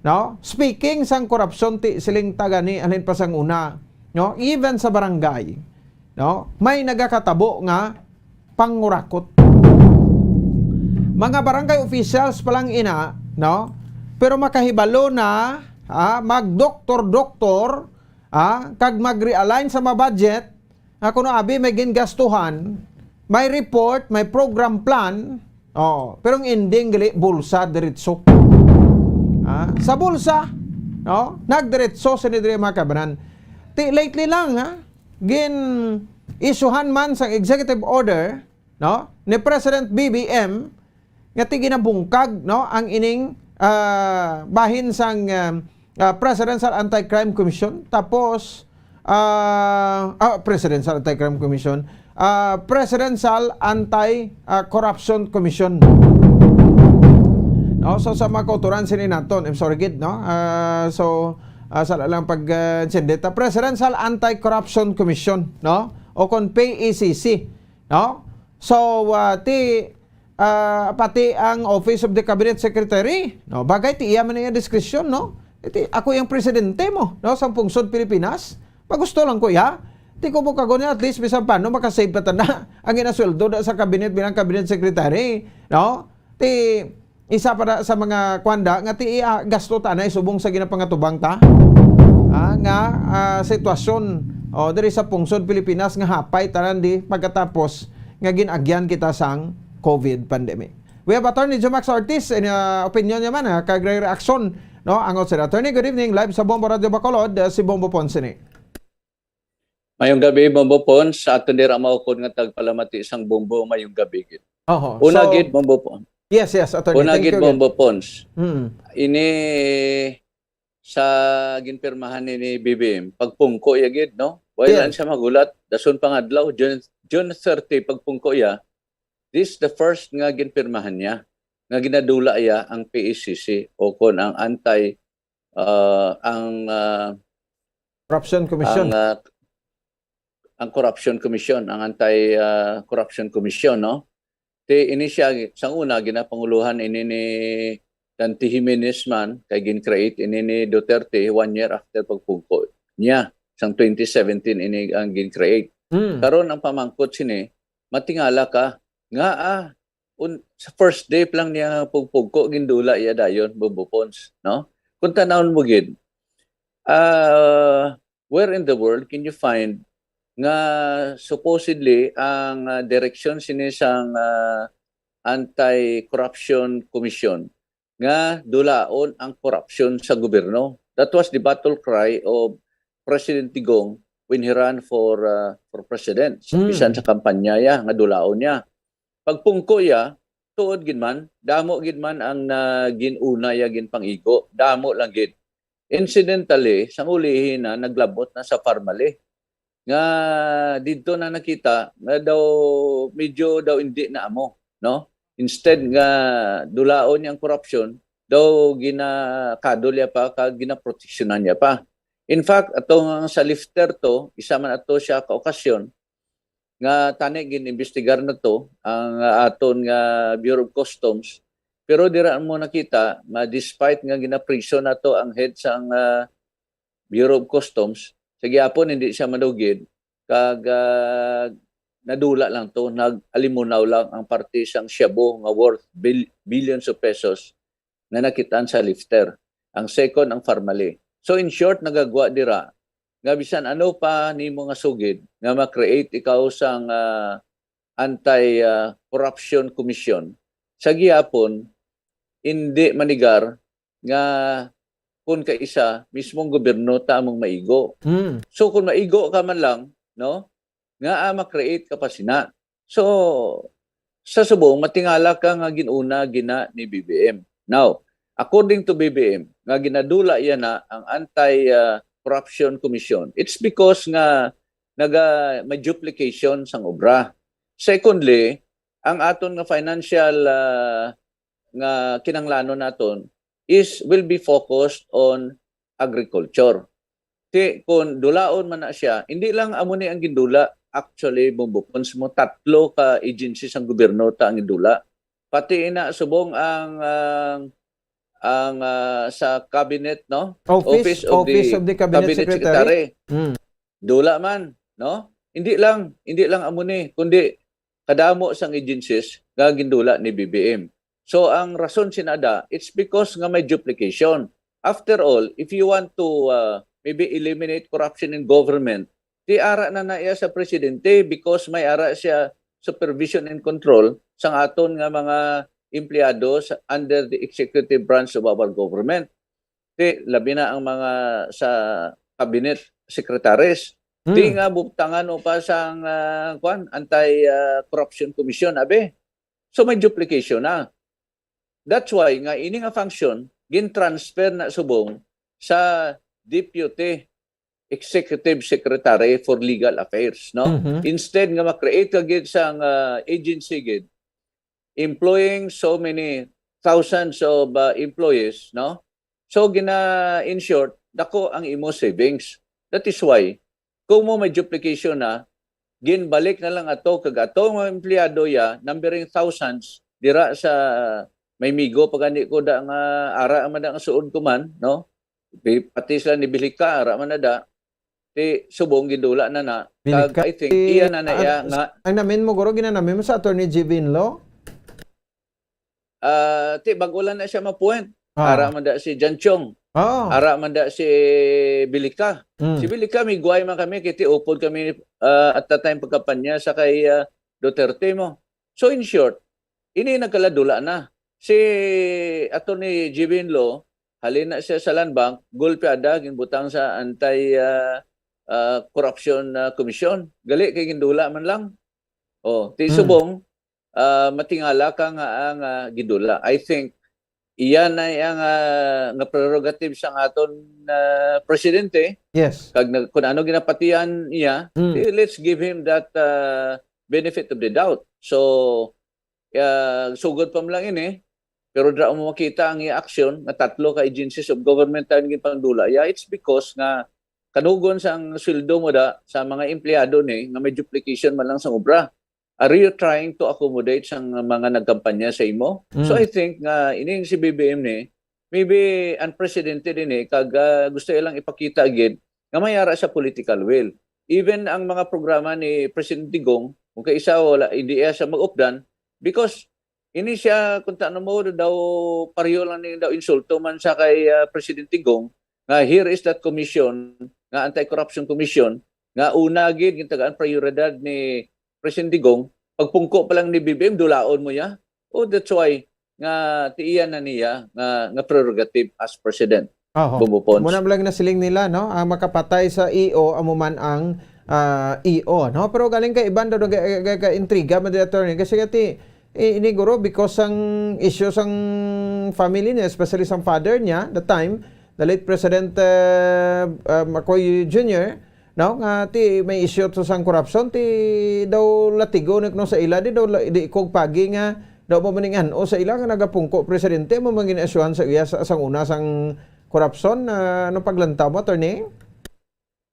no? Speaking sang korupsyon, ti siling ta gani halin pa sang una, no? Even sa barangay, no? May nagakatabo nga pangurakot. Mga barangay officials pa lang ina, no? Pero makahibalo na, ah, magdoktor-doktor, ah, kag mag-realign sa mga budget, nga kuno abi may gingastuhan, may report, may program plan, oh, pero ang ending gali bulsa diretso. Ah, sa bulsa, no? Nagdiretso sini diri, mga kabanan. Ti lately lang, ha? Gin-issuehan man sang executive order, no, ni President B B M nga ti ginabungkag, no, ang ining, ah, bahin sang, ah, ah, Presidential Anti-Crime Commission, tapos, ah, ah, Presidential Anti-Crime Commission, ah, Presidential Anti, ah, Corruption Commission. No, so sa mga kauturan sini naton, I'm sorry gid, no? Ah, so, ah, sa lang pag, ah, intindi ta, Presidential Anti-Corruption Commission, no? o kon P E C C, no? So, ah, ti, ah, pati ang Office of the Cabinet Secretary, no? Bagay ti iya man iya diskresyon, no? Iti, ako yung presidente mo, no, sa pungsod Pilipinas. Magusto lang ko iya. Ti ko mo kago niya, at least, bisan paano, makasave pa tana ang ginasweldo na sa cabinet bilang cabinet secretary, no? Ti, isa pa na sa mga kwanda nga ti, ah, gasto ta na isubong sa ginapangatubang ta. Ah, nga, ah, sitwasyon, o, diri sa pungsod Pilipinas nga hapay tanan di pagkatapos nga gin-agyan kita sang COVID pandemic. We have Attorney Jomax Ortiz, and, ah, opinion niya man, ah, kag re-, reaksyon, no? Angot sila. Attorney, good evening. Live sa Bombo Radio Bacolod, ah, si Bombo Ponce ni. Mayong gabi, Bombo Pons. Sa aton dira maukod nga tagpalamati sang Bombo, mayong gabi gid. Oho. Una So, gid, Bombo Pons. Yes, yes, Attorney. Una Thank gid, you gid. Bombo Pons. Mm. Ini sa ginpirmahan ni, ni B B M, pagpungko ya gid, no? Wala Yes. lang siya magulat. Dason pangadlaw, June, June thirty, pagpungko ya. This the first nga ginpirmahan niya, nga ginadula ya ang P E C C o kon ang anti, ah, ang, ah, Corruption Commission. ang, ah, ang Corruption Commission, ang anti, ah, Corruption Commission, no? Ti ini siya, sang una, ginapanguluhan ini ni Dante Jimenez man, kay gin-create ini ni Duterte one year after pagpungko niya. Sang twenty seventeen ini ang gin-create. Mm. Karon ang pamangkot sini, matingala ka, nga, ah, un-, sa first day pa lang niya pagpungko, gindula iya dayon, Bombo Pons, no? Kung tanawon mo gid, ah, where in the world can you find nga supposedly ang, ah, direksyon sini sang, ah, Anti-Corruption Commission nga dulaon ang korupsyon sa gobyerno? That was the battle cry of President Digong when he ran for, ah, for president. Sa, Hmm. bisan sa kampanya ya, nga dulaon niya. Pagpungko ya, tuod gid man, damo gid man ang na gin-una ya ginpang-igo, damo lang gid. Incidentally, sang ulihi na, naglabot na sa Farmally. Nga didto na nakita nga daw medyo daw indi na amo, no? Instead nga dulaon niya ang korupsyon, daw ginakadol niya pa kag ginaproteksyonan niya pa. In fact, ato nga sa lifter to, isa man ato siya ka okasyon, nga tani gin-imbestigar na to ang, ah, aton nga Bureau of Customs. Pero dira mo nakita nga despite nga ginaprison nato ang head sang, ah, Bureau of Customs, sa gihapon hindi siya madugid, kag, ah, nadula lang to, nag-alimunaw lang ang parte sang shabu nga worth bil-, billions of pesos nga nakitaan sa lifter. Ang second, ang Farmally. So, in short, nagagwa dira nga bisan ano pa nimo nga sugid nga ma-create ikaw sang, ah, anti, ah, corruption commission, sa gihapon, hindi manigar nga kun kaisa mismong gobyerno ta among maigo. Hmm. So, kung maigo ka man lang, no, nga, ah, ma-create ka pa sina. So, sa subong, matingala ka nga gin-una gina ni B B M. Now, according to B B M, nga ginadula iya na ang Anti, ah, Corruption Commission, it's because nga naga, may duplication sang obra. Secondly, ang aton nga financial, ah, nga kinahanglanon naton is, will be focused on agriculture. Ti, kung dulaon man na siya, hindi lang amo ni ang gindula. Actually, Bombo Pons, mo tatlo ka agencies ang gobyerno ta ang gindula. Pati ina subong ang, ang, ang, ah, sa cabinet, no? Office, Office of the Office of the Cabinet Cabinet Secretary. Secretary. Hmm. Dula man, no? Hindi lang, hindi lang amo ni, kundi kadamo sang agencies nga gindula ni B B M. So, ang rason sinada, it's because nga may duplication. After all, if you want to, uh, maybe eliminate corruption in government, ti ara na na iya sa presidente because may ara siya supervision and control sang aton nga mga empleyado sa, under the executive branch of our government. Ti, labi na ang mga sa cabinet secretaries. Hmm. Ti nga butangan mo pa sang, ah, kwan, anti, ah, corruption commission, abi. So, may duplication na. That's why nga ini nga function gin-transfer na subong sa Deputy Executive Secretary for Legal Affairs, no? Mhm. Instead nga ma-create ka gid sang, ah, agency gid, employing so many thousands of, ah, employees, no? So, gina, in short, dako ang imo savings. That is why, kung mo may duplication na, ginbalik na lang ato, kag ato mga empleyado ya, numbering thousands, dira sa may migo pa gani ko da nga ara man da nga suod ko man, no? Pi-, pati sila ni Bilika, ara man na da. Ti subong gindula na na. Kag Bilika, I think, iya na na iya ah, nga ang namin mo, guro, ginanamin mo sa Attorney Jevin Law? Ah, ti, bago lang na siya ma-appoint. Ah. Ara man da si Jan Chong. Oo. Ara man da si Bilika. Mm. Si Bilika, may guway man kami, kay ti upod kami, ah, at that time pagkampanya sa kay, ah, Duterte mo. So, in short, ini nagkaladula na. Si Attorney Jevin Law, halin na siya sa Land Bank, gulpiada, ginbutang sa anti, ah, ah, corruption, ah, commission. Gali kay gindula man lang. Oh, ti Hmm. subong, ah, matingala ka nga, ah, nga gidula. I think, iyan ay ang, ah, nga prerogative sang aton, ah, presidente. Yes. Kag nag-, kung ano ginapatian niya, Hmm. eh, let's give him that, ah, benefit of the doubt. So, ah, sugod pa man lang ini, pero dira mo makita ang iya aksyon nga tatlo ka agencies of government ang ginpangdula. Yeah, it's because nga kanugon sang sweldo mo da sa mga empleyado ni nga may duplication man lang sang obra. Are you trying to accommodate sang mga nagkampanya sa imo? So, Mm. I think nga ining si B B M ni, maybe unprecedented ini, kag, ah, gusto ilang ipakita gid nga may ara sa political will. Even ang mga programa ni President Digong, kung kaisa wala, hindi iya siya mag-updan, because ini siya, kung taano mo, daw pareho lang ni daw insulto man sa kay, ah, President Digong, nga here is that commission, nga anti-corruption commission, nga una gid, gintagaan prioridad ni President Digong, pagpungko pa lang ni B B M, dulaon mo ya. Oh, that's why nga tiiyan na niya nga, nga prerogative as president. Oho. Bumbo Pons. Muna lang nasiling nila, no? Ang makapatay sa E O, amo man ang, ah, E O, no? Pero galing kay iban daw, ga-, ga-, ga-, intriga, Madam Attorney. Kasi kati, i-, ini guro, because ang issue sang family niya, especially sang father niya, the time, the late President, uh, uh, McCoy Junior, no, nga ti may issue to sang corruption, ti daw latigo ni kuno sa ila, di daw la-, di kog pagi nga daw mo maning-an-o sa ila nga nagapungko presidente, mo mangin-asyuhan sa iya sa, sang una sang corruption. Ah, ano paglantaw mo, attorney?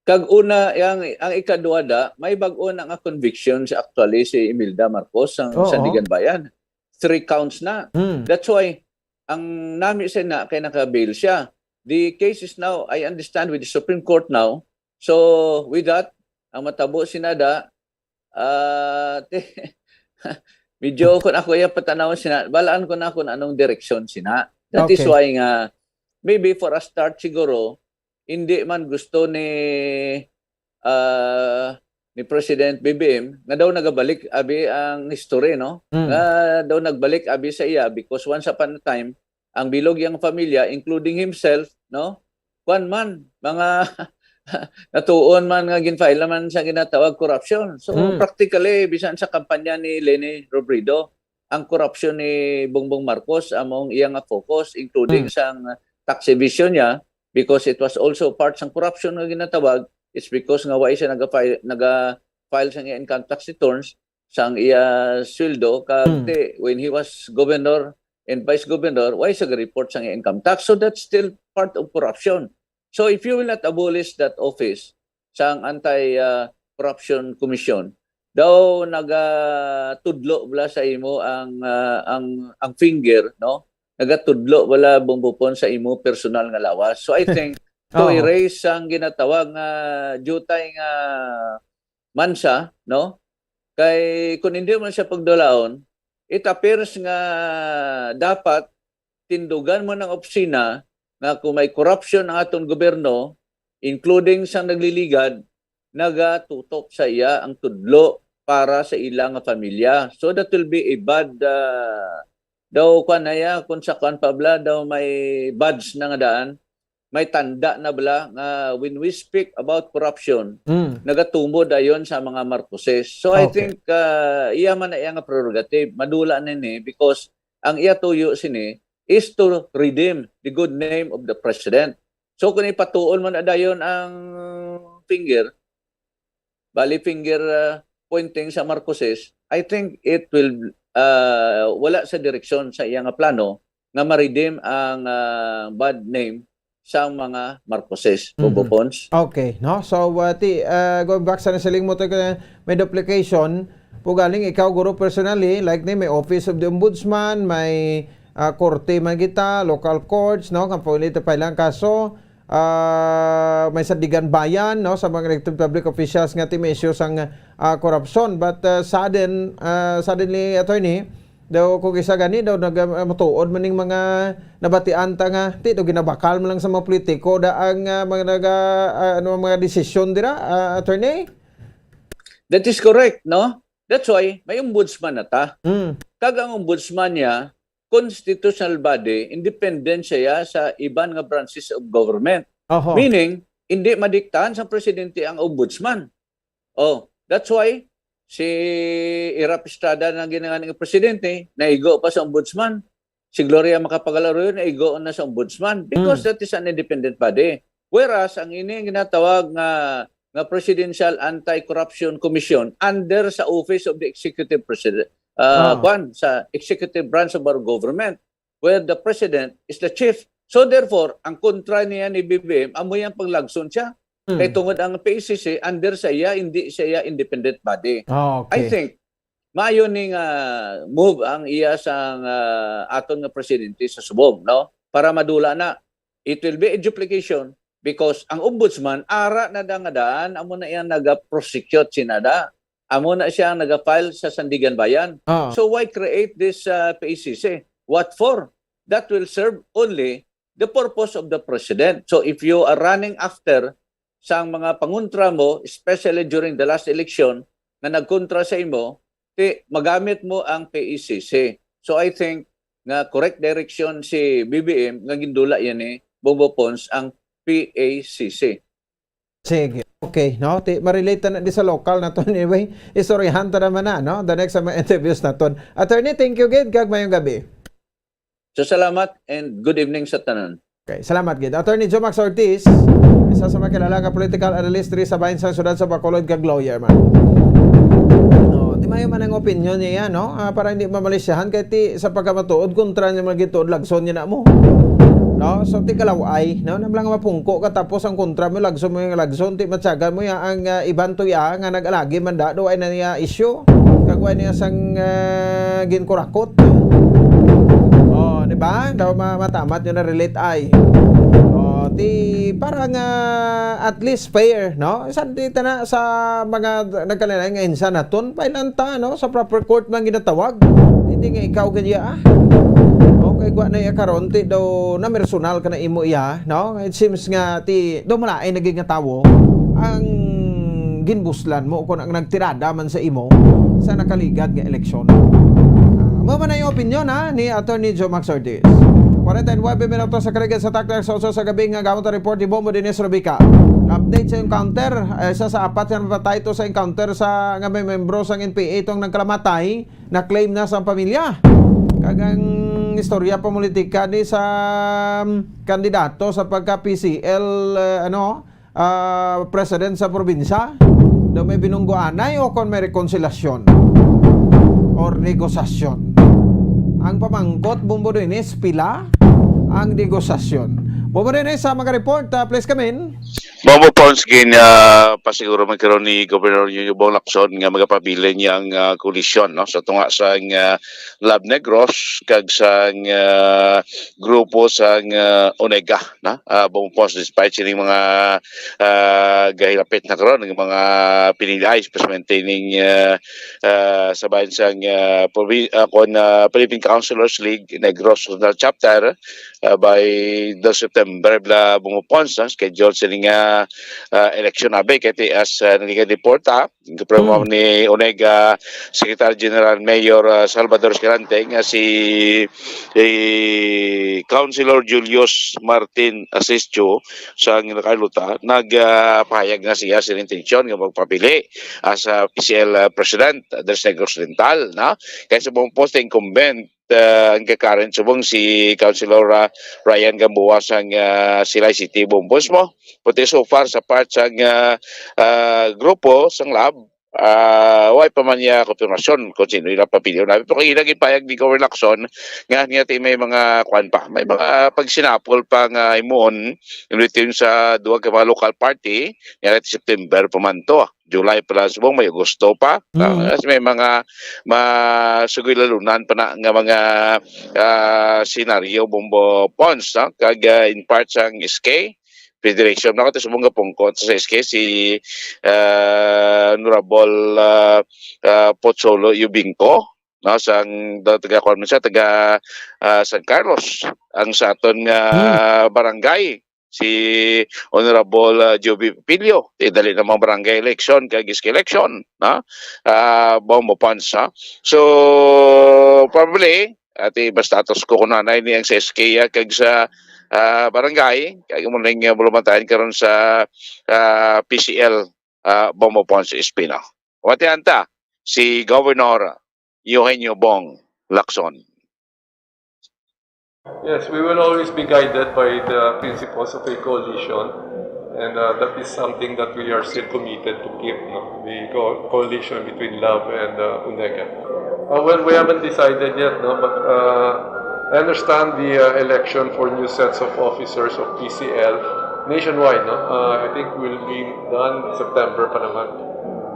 Kag una, ang, ang ikadua da, may bag-o na nga conviction si, actually, si Imelda Marcos sang Oo. Sandiganbayan. Three counts na. Mm. That's why ang nami sa na kay naka-bail siya. The case is now, I understand, with the Supreme Court now. So, with that, ang matabo sinada, ah, te-, medyo kung ako iya patanaw sina, balaan ko na kung anong direksyon sina. That is Okay. why nga, maybe for a start siguro, hindi man gusto ni, ah, ni President B B M nga daw nagabalik abi ang history, no? Mm. Nga daw nagbalik abi sa iya because once upon a time, ang bilog yang pamilya, including himself, no? Kwan man, mga natuon man nga ginfile man sa ginatawag corruption. So, Mm. practically, bisan sa kampanya ni Leni Robredo, ang corruption ni Bongbong Marcos among iya nga focus, including Mm. sang tax evasion niya, because it was also part sang corruption nga ginatawag, it's because nga wa siya naga-file, naga-file sang iya income tax returns, sang iya sweldo, kag Hmm. ti, when he was governor and vice governor, wa siya ga-report sang iya income tax. So that's still part of corruption. So if you will not abolish that office, sang anti, ah, corruption commission, daw nagatudlo bala sa imo ang, ah, ang, ang finger, no? Nagatudlo bala, Bongbong Pons, sa imo personal nga lawas. So I think to Oo. erase ang ginatawag nga diutay nga mansa, no? Kay kung hindi man siya pagdulaon, it appears nga dapat tindugan mo ng opisina nga kung may corruption ang atong gobyerno, including sa nagliligad, nagatutok sa iya ang tudlo para sa ila nga pamilya. So that will be a bad, ah, daw kwan na iya, kung sa kwan pa bala, daw may badge na nga daan, may tanda na bala nga when we speak about corruption, Mm. nagatumod dayon sa mga Marcoses. So I Okay. think, ah, iya man na iya nga prerogative, madula na ni, because ang iya tuyo sini is to redeem the good name of the president. So kung ipatuon man na dayon ang finger, bali finger, ah, pointing sa Marcoses, I think it will, ah, wala sa direksyon sa iya nga plano nga ma-redeem ang, ah, bad name sang mga Marcoses, Bobo Mhm. Pons. Okay, no? So, uh, ti, uh, going back sa nasiling mo, to, kay may duplication, po galing ikaw, guro, personally, like ni, may Office of the Ombudsman, may uh, korte man kita, local courts, no? Kung pwede pa ilang kaso, uh, may Sandiganbayan, no? Sa mga elected public officials nga ti may issue sang uh, korupsyon. But uh, sudden, uh, suddenly, attorney, daw kung isa gani daw nag uh, matuod man ning mga nabatian ta nga ti daw ginabakal man lang sa mga politiko da ang uh, mga naga uh, ano mga desisyon dira, uh, attorney? That is correct, no? That's why may ombudsman na ta. Mm. Kag ang ombudsman niya, constitutional body, independent siya sa iban nga branches of government. Oho. Meaning, hindi madiktahan sa presidente ang ombudsman. Oh, that's why si Erap Estrada na ginangan ng presidente, naigo pa sa ombudsman. Si Gloria Macapagal-Arroyo naigo na sa ombudsman because Mm. that is an independent body. Whereas ang ini ang ginatawag nga nga Presidential Anti-Corruption Commission under sa Office of the Executive President, uh, Ah. kwan, sa executive branch of our government, where the president is the chief. So therefore, ang kontra niya ni B B M, amo yang paglagson siya. Mm. Kay tungod ang P A C C under sa iya, hindi sa iya independent body. Ah, I okay. think maayo ni nga move ang iya sa nga aton nga presidente sa subong, no? Para madula na, it will be a duplication because ang ombudsman ara na da nga daan amo na iya naga-prosecute sinada. Amo na siya ang naga-file sa Sandiganbayan. Ah. So why create this uh, P A C C? What for? That will serve only the purpose of the president. So if you are running after sang mga pangontra mo, especially during the last election, nga nagkontra sa imo, ti magamit mo ang P A C C. So I think nga correct direction si B B M nga gindula yan ni Bongbong Pons ang P A C C. Sige. Okay, no? Ti, ma-relate na di sa local naton. Anyway, istoryahan ta naman na, no? The next sa mga interviews naton. Attorney, thank you gid, kag mayong gabi. So salamat and good evening sa tanan. Okay, salamat gid. Attorney Jomax Ortiz, isa sa mga kilala nga political analyst diri sa bahin sang siyudad sa Bacolod kag lawyer man. No, ti mayo man ang opinion niya, no? Ah, para hindi mamalisyahan kay ti sa pagkamatuod kontra niya mga gituod lagson niya na mo. No? So ti kalaway, no? Nablang mapungko ka tapos ang kontra mo lagson mo yung lagson, ti matyagan mo ya ang ah, iban to ya nga nag-alagi man da do ay na niya issue. Kag wa niya sang ah, ginkurakot. Oh, di ba? Daw ma- matamat yun na relate ay. Oh, ti para nga at least fair, no? Sa di ta na sa mga nagkalain nga insa naton, pailan ta, no? Sa proper court man ginatawag. Hindi nga ikaw gid ya, ah. Okay, gwa na iya karon ti daw na personal ka na imo iya, no? It seems nga ti daw malain naging nga tawo ang ginbuslan mo kung ang nagtirada man sa imo sa nakaligad nga eleksyon. Ah, mao man na yung opinion, ha, ni Attorney Joe Max Ortiz. Forty-nine minutos sa karigid sa taktak sa uso sa gabi nga gamit ang report ni Bombo Dennis Rubica. Update sa encounter, eh, isa sa apat nga napatay to sa encounter sa nga may membro sang N P A itong nagkalamatay na claim na sa pamilya. Kag ang istorya pa politika ni sa um, kandidato sa pagka P C L, eh, ano, ah, president sa probinsya, daw may binunggoanay o kon may rekonsilasyon or negosasyon. Ang pamangkot, Bombo Dennis, pila ang negosasyon? Bombo Dennis, sa mga report, ah, please come in. Bombo Pons, gin ah, pasiguro man karon ni Governor Yuyubong Lacson nga magapabilin niya ang ah, koalisyon, no, sa tunga sang ah, Lab Negros kag sang ah, grupo sang ah, Onega, no? Ah, Bombo Pons, despite sining mga ah, gahilapit na karon nga mga piniliay, especially ning ah, ah, sa bahin sang ah, provi- ah, kon, ah, Philippine Councilors League Negros Regional Chapter, ah, by the September bla Bombo Pons, no? Schedule sini nga ah, election abi kay ti as ah, naliga deporta, gipromo Hmm. ni Onega Secretary General Mayor ah, Salvador Escalante nga si, si Councilor Julius Martin Asisio sa Carlota nagpahayag na siya sa intensyon nga magpapili as ah, P C L ah, President Andres Negros Oriental, na kay sa Bombo Pons incumbent ah, ang current subong si Councilor ah, Ryan Gamboa sang ah, Silay City, Bombo Pons mo. But so far sa part sang ah, ah, grupo sang Lab, Ah, way pa man niya konfirmasyon kung sino ila papilion. Pero kay ilang ipayag ni Governor Lacson nga niya ti may mga kuan pa, may mga pagsinapol pa nga himuon in between sa duha ka mga local party, niya ti September pa man to. July pa lang subong, may Agosto pa. Mm. Ah, may mga masugoy lalunan pa na nga mga, ah, senaryo, Bombo Pons, no? Kag, ah, in part sang S K Federation, na subong nga pungkot sa S K si, ah, Honorable, ah, ah, Potsolo Yubingco, no? Sang, da-, taga, kuwan man siya, taga, ah, San Carlos, ang sa aton nga Hmm. barangay, si Honorable, ah, Joby Pilio. Ti dali namang barangay election kag S K election, no? Ah, Bombo Pons, ha? So, probably, ati, mas status ko kung nanay ni ang sa S K, ah, kag sa, ah, barangay, kag mo ning, ah, bulumantayan karon sa, ah, P C L, ah, Bombo Pons Espino. Watihan ta si Governor Eugenio Bong Lacson. Yes, we will always be guided by the principles of a coalition, and, uh, that is something that we are still committed to keep, no? The co-, coalition between LAB and, uh, UNEGA. Uh, well, we haven't decided yet, no? But, uh, I understand the, uh, election for new sets of officers of P C L nationwide, no? Uh, I think will be done September pa naman.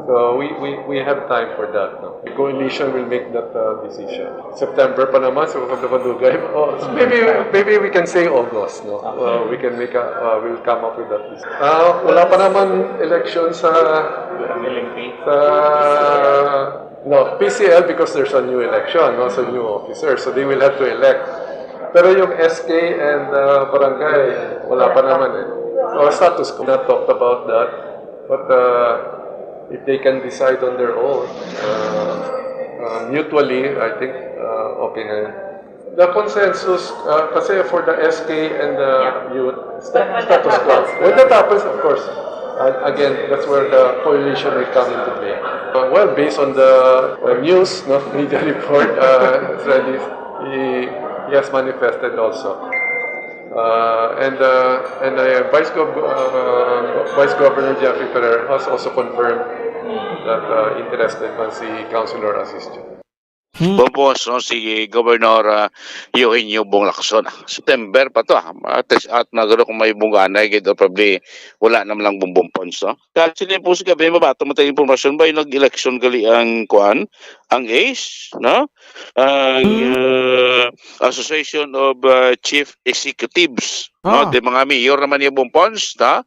So we, we, we have time for that, no? The coalition will make that, uh, decision. September pa naman, so madugay pa. Oh, so maybe, maybe we can say August, no? Okay. Uh, we can make a, uh, we'll come up with that list. Ah, wala pa naman election sa, sa, no, P C L because there's a new election, no, sa new officer, so they will have to elect. Pero yung S K and, uh, barangay, wala pa naman eh. So, status quo, not talked about that. But, uh, if they can decide on their own, uh, uh, mutually, I think, uh, okay na yun. The consensus, uh, kasi for the S K and the youth, sta-, status quo. When that happens, of course, uh, again, that's where the coalition will come into play. Uh, well, based on the, uh, news, no, media report, uh, it's ready, he, he has manifested also. Uh, and, uh, and, uh, Vice Gov-, uh, Vice Governor Jeffrey Ferrer has also confirmed that, uh, interested man si Councilor Asisio. Hmm. Bubos, no, si Governor, uh, Eugenio Bong Lacson. September pa to, ah. At, at magano kung may bungganay, gid, o probably wala naman lang Bombo Pons, no? Kasi din po sa gabi, mabato mo tayo impormasyon ba yung nag-election gali ang, kuan, ang ace, no? Ang, Hmm. uh, Association of, uh, Chief Executives, no? Ah. Di mga mayor naman yung Bombo Pons, no?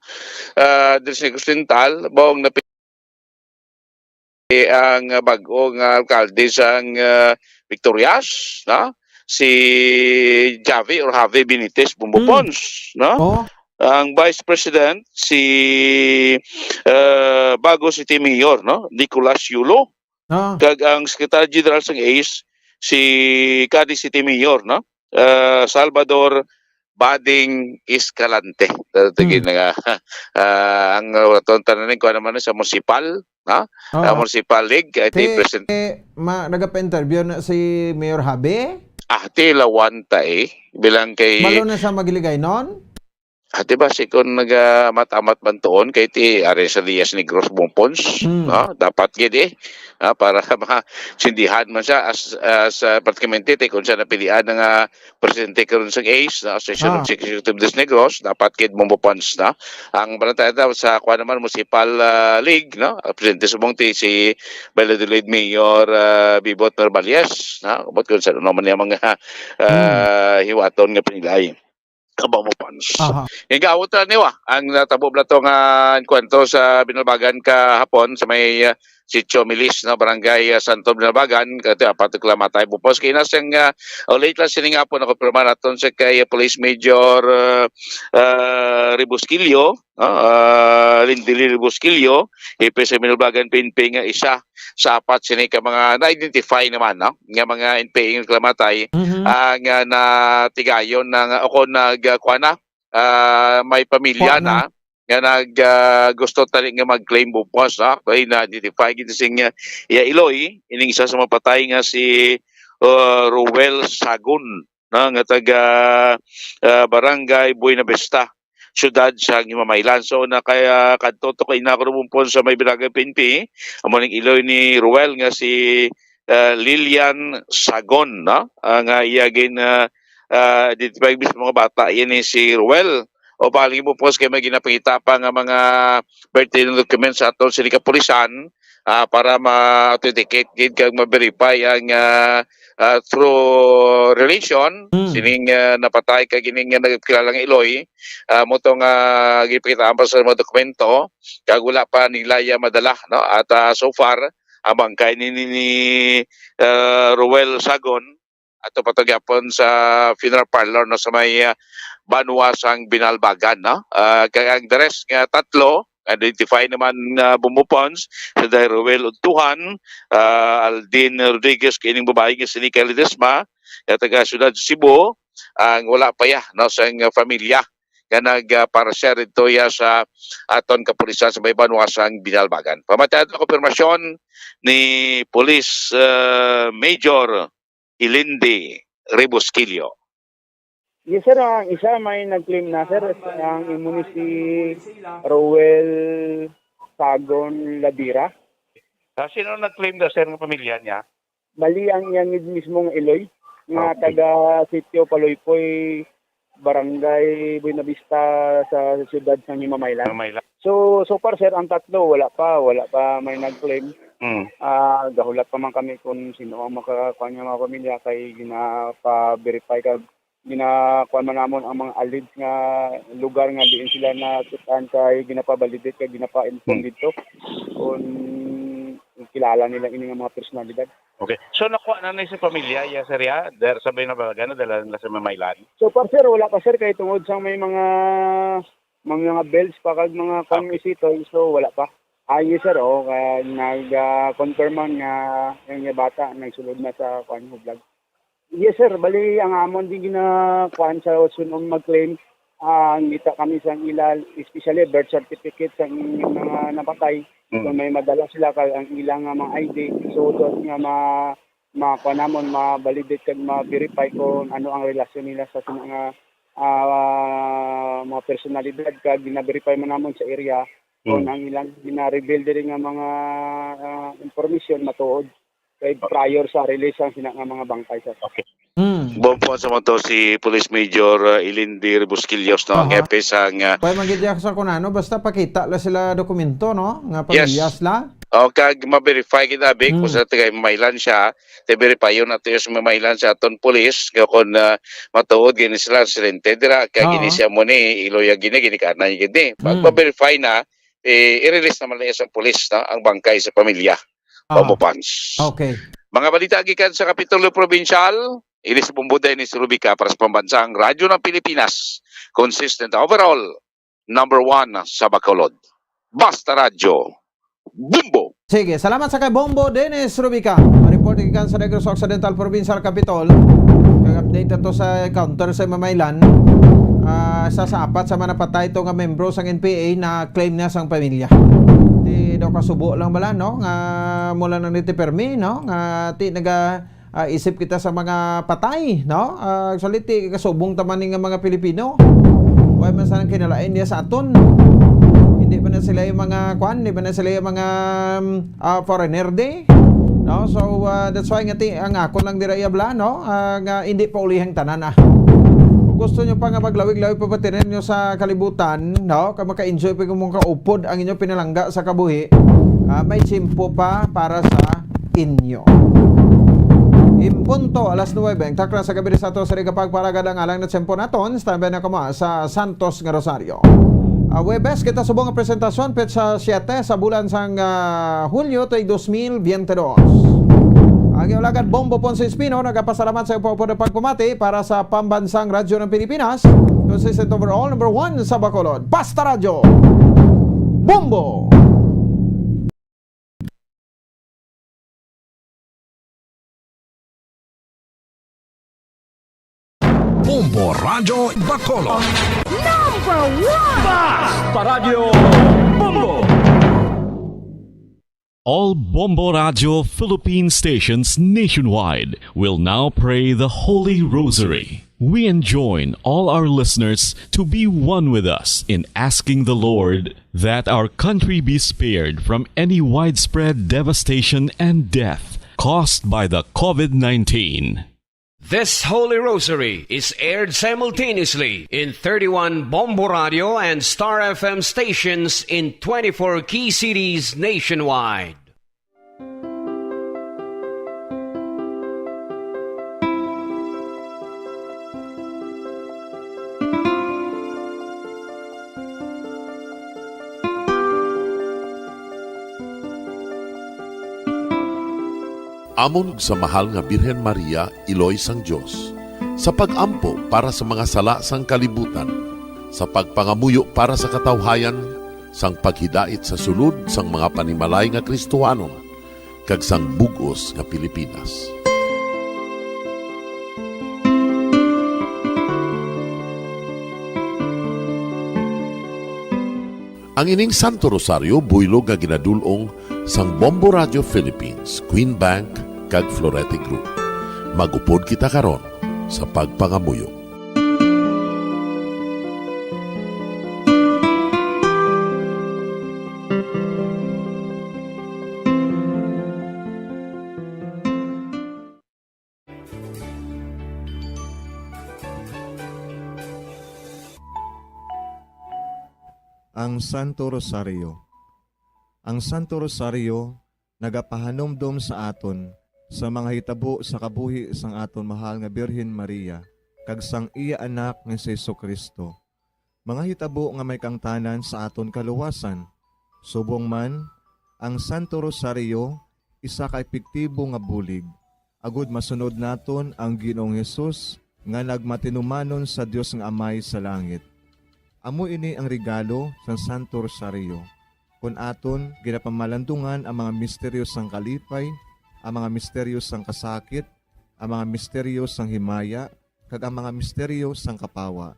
Uh, diri sa Negros Oriental, baong napi-, ang, uh, bag-o nga alkalde sang, uh, Victorias, no? Si Javi or Javi Benitez Bombo Hmm. Pons, no? Oh. Ang Vice President, si, uh, bago City Mayor, no? Nicolas Yulo. Ah. Kag ang Secretary General sang ace, si Cadiz City Mayor, no? Uh, Salvador Bading Escalante. Tatagin Hmm. na nga, ah, ang, uh, aton tanan, kuha naman sa municipal, no? Oo. Sa municipal league, kay ti Ti, President eh, ma-, nagapa-interview na si Mayor Javi? Ah, ti lawan ta eh. Bilang kay Balo na sa Magligay non? Ah, di ba, si kon nagamat-amat man tuon kay ti ari sa Diaz Negros Bombo Pons, Hmm. no? Dapat gid eh. Ah, para masindihan man siya as, as, ah, pratikamente ti kung siya napilian na nga presidente karon sa ace, no? Association of Ah. Executive des Negros, dapat gid Bombo Pons, no? Ang barangay ta sa kuan naman, municipal, ah, league, no? Ang presidente subong ti si Valladolid Mayor, ah, Bibot Narvaez, no? But kung sa ano man niya mga, Hmm. ah, hiwaton nga pinilay. Bombo Pons. Aha. Igawot ra niwa ang natabo bala to nga enkwentro sa Binalbagan kahapon sa may, ah, Sitio Milis, no, Barangay, ah, Santo Binalbagan, kati apat ka namatay. Bombo Pons kay na siyang, ah, oh, late lang sining hapon, ako pirma naton sa kay, ah, Police Major, ah, ah, Rebusquillo, no, ah, Lindili Rebusquillo, hepe sa Binalbagan P N P nga isa sa apat sini ka mga na-identify naman, no, nga mga N P A nga nakamatay, Mhm. ah, nga natigayon na nga, o kung nag, ah, kuha na, ah, may pamilya Kuha na. na, nga nag, ah, gusto tali nga mag-claim Bombo Pons, no? Kay na-identify gid sing, ah, iya iloy, ining isa sa mapatay nga si, ah, Roel Sagon, no? Nga taga, ah, Barangay Buena Vista. siyudad sang Himamaylan. So, nakaya kadto to kay Inagro Bumpon sa may Barangay P N P, amo ning iloy ni Ruel nga si, ah, Lilian Sagon, no? Ah, nga iya gin, ah, ah, identify mismo nga bata, yan ni si Ruel. O paling mo po kay may ginapangita pa nga mga pertinent documents sa aton sini kapulisan, ah, para ma-authenticate gid kag ma-verify ang, ah, ah, true relation Hmm. sining, ah, napatay kag ining, ah, nagkilala nga iloy. Ah, mo to nga gipakitaan pa sa mga dokumento kag wala pa nila ya madala, no? At, ah, so far, ang bangkay ni, ni, ni, ah, Ruel Sagon ato pa to gyapon sa funeral parlor, no, sa may, ah, banwa sang Binalbagan, no? Ah, kag ang the rest nga tatlo, identify naman nga Bumbo Pons, si Day Ruel Udtuhan, ah, Aldin Rodriguez, kay ining babayi nga si Nika Ledesma, nga taga Siyudad Cebu, ang wala pa ya, no, sa iyang pamilya nga nag, ah, para siya dito ya sa aton kapulisan sa may banwa sang Binalbagan. Pamatian ang konfirmasyon ni Police, ah, Major Ilindi Rebusquillo. Yes, sir. Ang isa may nag-claim na, sir. Ang imo ni si Roel Sagon Ladira. Ah, sino nag-claim daw, sir, ng pamilya niya? Bali, ang iyang mismo nga iloy, nga Okay. taga Sitio Paloypoy, Barangay Buenavista sa siyudad sa Himamaylan. Mamayla. So, so far, sir, ang tatlo, wala pa, wala pa may nag-claim. Mm. Ah, gahulat pa man kami kung sino ang makakuha niya mga pamilya kay ginapaverify kag ginakuha man namon ang mga alleged nga lugar nga diin sila nakit-an kay ginapabalidate kag ginapa-inform Mm. dito kung kilala nila ini nga mga personalidad. Okay. So, nakuha na ni si pamilya, ya, sir, ya? Der, sabay na ba, gana, dala nila sa Mamaylan? So far, sir, wala pa, sir, kay tungod sang may mga, mga, mga bells pa kag mga kwan Okay. isito, so wala pa. Ah, yes, sir, oh, kaya nag, ah, confirm man nga yung bata nagsulod na sa kwan, hublag. Yes, sir, bali ang amon din ginakuan sa sunong mag-claim, ah, ngita kami sa ila, especially birth certificate sa mga napatay. Mm. Kung may madala sila kag ang ilang nga mga I D, so doon nga ma, ma, kuan namon, ma-validate kag ma-verify kung ano ang relasyon nila sa sina nga, ah, mga personalidad kag gina-verify man namon sa area kung Mm. ang ilang gina-reveal diri nga mga, ah, information matuod kay prior sa release ang sina nga mga bangkay, sir. Okay. Mm. Bumpon sa mo to si Police Major, uh, Ilindi Rebusquillos, no? Ang Aha. hepe sang, uh, Pwede man gid sa kung ano, basta pakita la sila dokumento, no? Nga Yes. pamilya sila. O, kag ma-verify gid abi kung Mm. sa taga Mamaylan siya, te verify yun nato yung sa Mamaylan sa aton police, nga kung, uh, matuod gini sila residente dira, kag Oo. gini siya mo ni iloy gini, gini kanan gini. Pag Mm. ma-verify na, eh, i-release naman na sa police, no? Ang bangkay sa pamilya. Ah. Bumbo Pons. Okay. Mga balita gikan sa Kapitolyo Probinsyal, ini si Bumbo Dennis Rubica para sa Pambansang Radyo ng Pilipinas. Consistent overall, number one sa Bacolod. Basta Radyo, Bumbo! Sige, salamat sa kay Bumbo Dennis Rubica. Report gikan sa Negros Occidental Provincial Capitol. Kag update ato sa counter sa Mamaylan. Ah, sa, sa apat sa mga napatay to nga membro sang N P A na claim na sang pamilya. Ti daw kasubo lang bala, no? Nga mula nang niti permi, no? Nga ti naga, ah, isip kita sa mga patay, no? Ah, actually, ti kasubong ta man ni nga mga Pilipino. Wala man sa kinalain niya sa aton. Hindi ba na sila yung mga, kwan? Hindi ba na sila yung mga, um, ah, foreigner di? No? So, ah, that's why nga ti, ang ako lang dira iya bala, no? Ah, nga hindi pa ulihang tanan, ah. Kung gusto nyo pa nga maglawig-lawig pa ba tinan nyo sa kalibutan, no? Kag maka-enjoy pa kung mong kaupod ang inyong pinalangga sa kabuhi, ah, may tiyempo pa para sa inyo. In punto, alas nuwebe, ang takna sa gabi sa ato sa Riga Pagpalagad ang alang na tiyempo naton, standby na kamo sa Santos nga Rosario. Ah, Huwebes, kita subong ang presentasyon, petsa siyete sa bulan sang, ah, Hulyo, tuig dos mil biyente dos. Ang iyong lagad, Bombo Ponce Espino, nagapasalamat sa iyong pagpumati para sa Pambansang Radyo ng Pilipinas. Consistent overall, number one sa Bacolod. Basta Radyo. Bombo! Bombo Radyo Bacolod. Number one! Basta Radyo Bombo! All Bombo Radyo Philippine stations nationwide will now pray the Holy Rosary. We enjoin all our listeners to be one with us in asking the Lord that our country be spared from any widespread devastation and death caused by the COVID nineteen. This Holy Rosary is aired simultaneously in thirty-one Bombo Radio and Star F M stations in twenty-four key cities nationwide. Amon ug sa mahal nga Birhen Maria, Iloy sang Dios, sa pag-ampo para sa mga sala sang kalibutan, sa pagpangamuyo para sa katawhayan, sang paghidait sa sulod sang mga panimalay nga Kristohanon, kag sang bug-os nga Pilipinas. Ang ining Santo Rosario buylog nga ginadul-ong sang Bombo Radio Philippines, Queen Bank, kag Florete Group. Mag-upod kita karon sa pagpangamuyo. Ang Santo Rosario. Ang Santo Rosario nagapahanumdom sa aton sa mga hitabo sa kabuhi sang aton mahal nga Birhen Maria kag sang iya Anak nga si Jesu-Cristo, mga hitabo nga may kaangtanan sa aton kaluwasan. Subong man, ang Santo Rosario isa ka epektibo nga bulig agod masunod naton ang Ginoong Hesus nga nagmatinumanon sa Dios nga Amay sa langit. Amo ini ang regalo sang Santo Rosario, kon aton ginapamalandungan ang mga misteryo sang kalipay, ang mga misteryo sang kasakit, ang mga misteryo sang himaya, kag ang mga misteryo sang kapawa.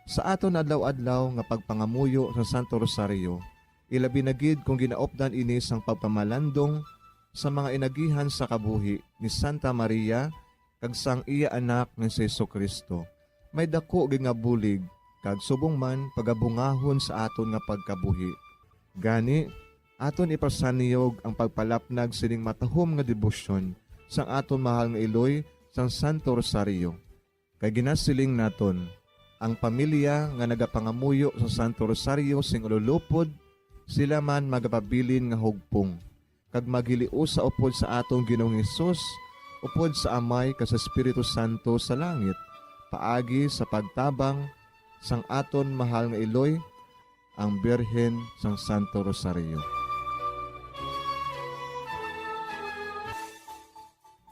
Sa aton adlaw-adlaw nga pagpangamuyo sa Santo Rosario, ilabi na gid kon ginaupdan ini sang pagpamalandong sa mga inagihan sa kabuhi ni Santa Maria kag sang iya Anak nga si Jesu-Cristo, may daku gid nga bulig kag subong man pagabungahon sa aton nga pagkabuhi. Gani, aton ipasaniyog ang pagpalapnag sining matahom nga debosyon sang aton mahal nga iloy sang Santo Rosario. Kay ginasiling naton, ang pamilya nga nagapangamuyo sa Santo Rosario sing ululupod, sila man magapabilin nga hugpong, kag maghiliusa upod sa aton Ginoong Hesus, upod sa Amay kag sa Espiritu Santo sa langit, paagi sa pagtabang sang aton mahal nga iloy, ang Birhen sang Santo Rosario.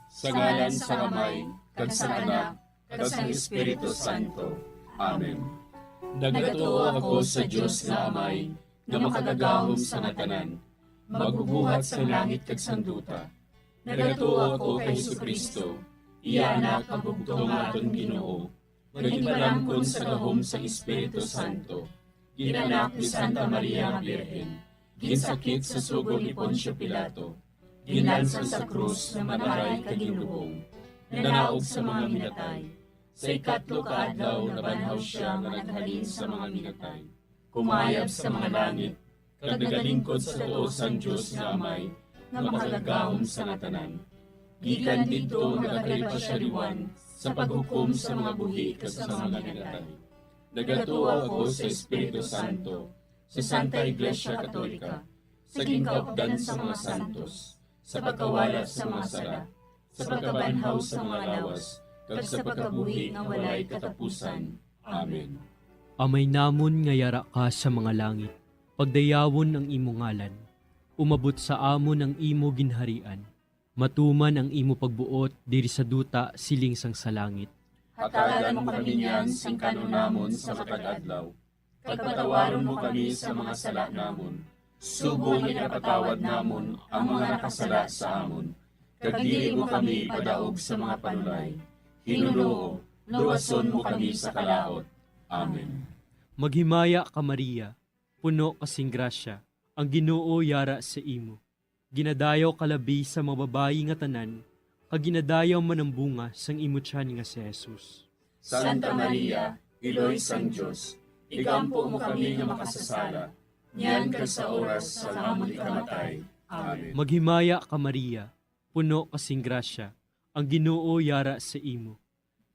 Sa ngalan sang Amay, kag sang Anak, kag sang Espiritu Santo. Amen. Nagatuo ako sa Dios nga Amay, nga makagagahom sa nga tanan, magbubuhat sang langit kag sang duta. Nagatuo ako kay Jesu-Cristo, iya Anak nga bugtong nga aton Ginoo, nga ginpalamkon sa gahom sang Espiritu Santo, ginanak ni Santa Maria nga Birhen, ginsakit sa sugo ni Poncio Pilato, ginlansang sa krus nga mataray kag ginlubong, nanaog sa mga minatay. Sa ikatlo ka adlaw nabanhaw sia nga naghalin sa mga minatay, kumayab sa mga langit, kag nagalingkod sa tuo sang Dios nga Amay, nga makagagahom sa nga tanan. Gikan didto nagakalipa sia liwan sa paghukom sa mga buhi kag sa mga minatay. Nagatuo ako sa Espiritu Santo, sa Santa Iglesia Katolika, sa ginkaupdan sa mga santos, sa pagkawala sa mga sala, sa pagkabanhaw sa mga lawas, kag sa pagkabuhi nga walay katapusan. Amen. Amay namon nga yara ka sa mga langit, pagdayawon ang imo ngalan. Umabot sa amon ang imo ginharian. Matuman ang imo pagbuot diri sa duta siling sang sa langit. Hatagan mo kami niyan sing kan-on namon sa matag adlaw, kag patawaron mo kami sa mga sala namon, subong nga ginapatawad namon ang mga nakasala sa amon, kag dili mo kami ipadaog sa mga panulay. Ginoo, luwason mo kami sa kalaut. Amen. Maghimaya ka, Maria, puno ka sing grasya, ang Ginoo yara sa imo. Ginadayaw ka labi sa mga babayi nga tanan, kag ginadayaw man ang bunga sang imo tiyan nga si Jesus. Santa Maria, Iloy sang Dios, igampo mo kami nga makasasala, niyan kag sa oras sang amon ikamatay. Amen. Maghimaya ka, Maria, puno ka sing grasya, ang Ginoo yara sa imo.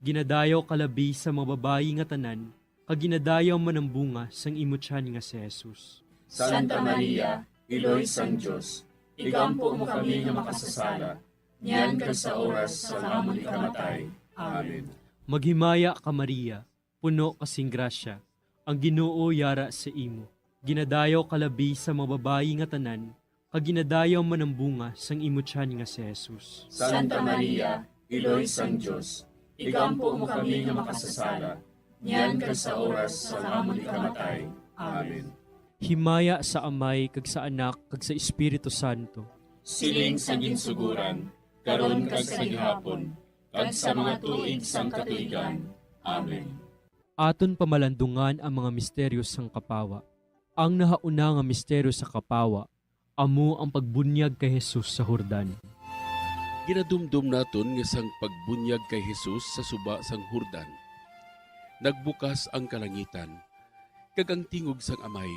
Ginadayaw ka labi sa mga babayi nga tanan, kag ginadayaw man ang bunga sang imo tiyan nga si Jesus. Santa Maria, Iloy sang Dios, igampo mo kami nga makasasala, niyan kag sa oras sang amon ikamatay. Amen. Maghimaya ka, Maria, puno ka sing grasya, ang Ginoo yara sa imo. Ginadayaw ka labi sa mga babayi nga tanan, kag ginadayaw man ang bunga sang imo tiyan nga si Jesus. Santa Maria, Iloy sang Dios, igampo mo kami nga makasasala, niyan kag sa oras sang amon ikamatay. Amen. Himaya sa Amay, kag sa Anak, kag sa Espiritu Santo. Siling sa ginsuguran, karon kag sa gihapon, kag sa mga tuig sang katuigan. Amen. Aton pamalandungan ang mga misteryo sang kapawa. Ang nahauna nga misteryo sa kapawa amo ang pagbunyag kay Jesus sa Jordan. Ginadumdom naton nga sang pagbunyag kay Jesus sa suba sang Jordan, nagbukas ang kalangitan, kag ang tingog sang Amay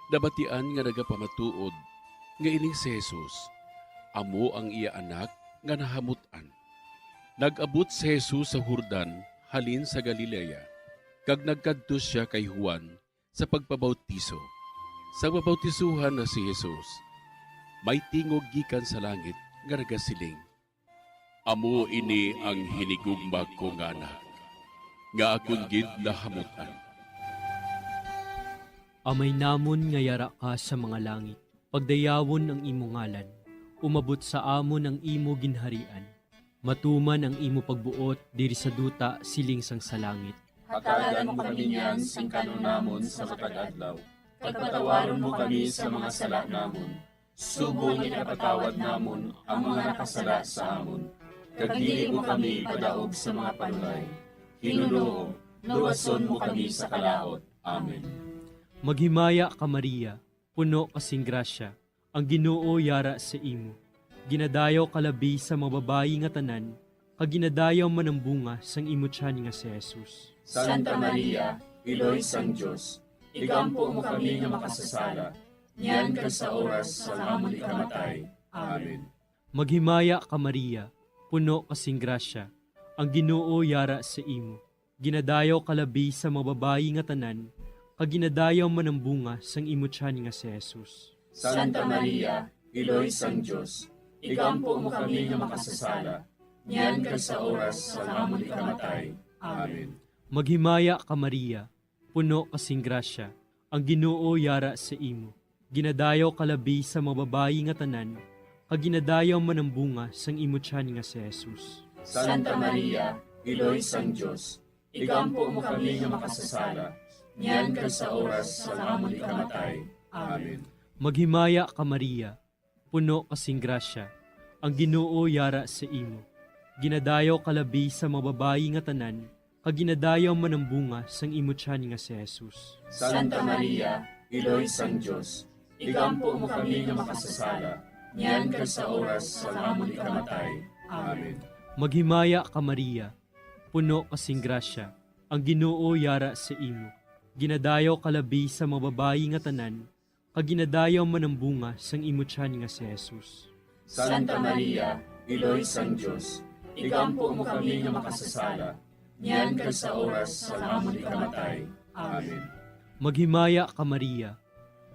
nabatian nga nagapamatuod nga ining si Jesus amo ang iya Anak nga nahamut-an. Nag-abot si Jesus sa Jordan halin sa Galilea, kag nagkadto sia kay Juan sa pagpabautiso. Sa pabautisohan na si Jesus, may tingog gikan sa langit nga nagasiling, "Amo ini ang hinigugma ko nga Anak, nga akon gid nahamut-an." Amay namon nga yara ka sa mga langit, pagdayawon ang imo ngalan. Umabot sa amon ang imo ginharian. Matuman ang imo pagbuot diri sa duta siling sang sa langit. Hatagan mo kami niyan sing kan-on namon sa matag adlaw, kag patawaron mo kami sa mga sala namon, subong nga ginapatawad namon ang mga nakasala sa amon. Kag dili mo kami ipadaog sa mga panulay. Ginoo, luwason mo kami sa kalaut. Amen. Maghimaya ka, Maria, puno ka sing grasya, ang Ginoo yara sa imo. Ginadayaw ka labi sa mga babayi nga tanan, kag ginadayaw man ang bunga sang imo tiyan nga si Jesus. Santa Maria, Iloy sang Dios, igampo mo kami nga makasasala, niyan kag sa oras sang amon ikamatay. Amen. Maghimaya ka, Maria, puno ka sing grasya, ang Ginoo yara sa imo. Ginadayaw ka labi sa mga babayi nga tanan, kag ginadayaw man ang bunga sang imo tiyan nga si Jesus. Santa Maria, Iloy sang Dios, igampo mo kami nga makasasala, niyan kag sa oras sang amon ikamatay. Amen. Maghimaya ka, Maria, puno ka sing grasya, ang Ginoo yara sa imo. Ginadayaw ka labi sa mga babayi nga tanan, kag ginadayaw man ang bunga sang imo tiyan nga si Jesus. Santa Maria, Iloy sang Dios, igampo mo kami nga makasasala, niyan kag sa oras sang amon ikamatay. Amen. Maghimaya ka, Maria, puno ka sing grasya, ang Ginoo yara sa imo. Ginadayaw ka labi sa mga babayi nga tanan, kag ginadayaw man ang bunga sang imo tiyan nga si Jesus. Santa Maria, Iloy sang Dios, igampo mo kami nga makasasala, niyan kag sa oras sang amon ikamatay. Amen. Maghimaya ka, Maria, puno ka sing grasya, ang Ginoo yara sa imo. Ginadayaw ka labi sa mga babayi nga tanan, kag ginadayaw man ang bunga sang imo tiyan nga si Jesus. Santa Maria, Iloy sang Dios, igampo mo kami nga makasasala, niyan kag sa oras sang amon ikamatay. Amen. Maghimaya ka, Maria,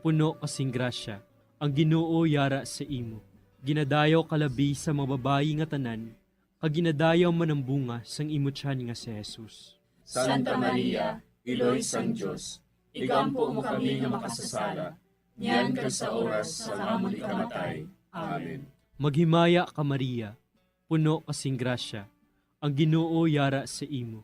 puno ka sing grasya, ang Ginoo yara sa imo. Ginadayaw ka labi sa mga babayi nga tanan, kag ginadayaw man ang bunga sang imo tiyan nga si Jesus. Santa Maria, Iloy sang Dios, igampo mo kami nga makasasala, niyan kag sa oras sang amon ikamatay. Amen. Maghimaya ka, Maria, puno ka sing grasya, ang Ginoo yara sa imo.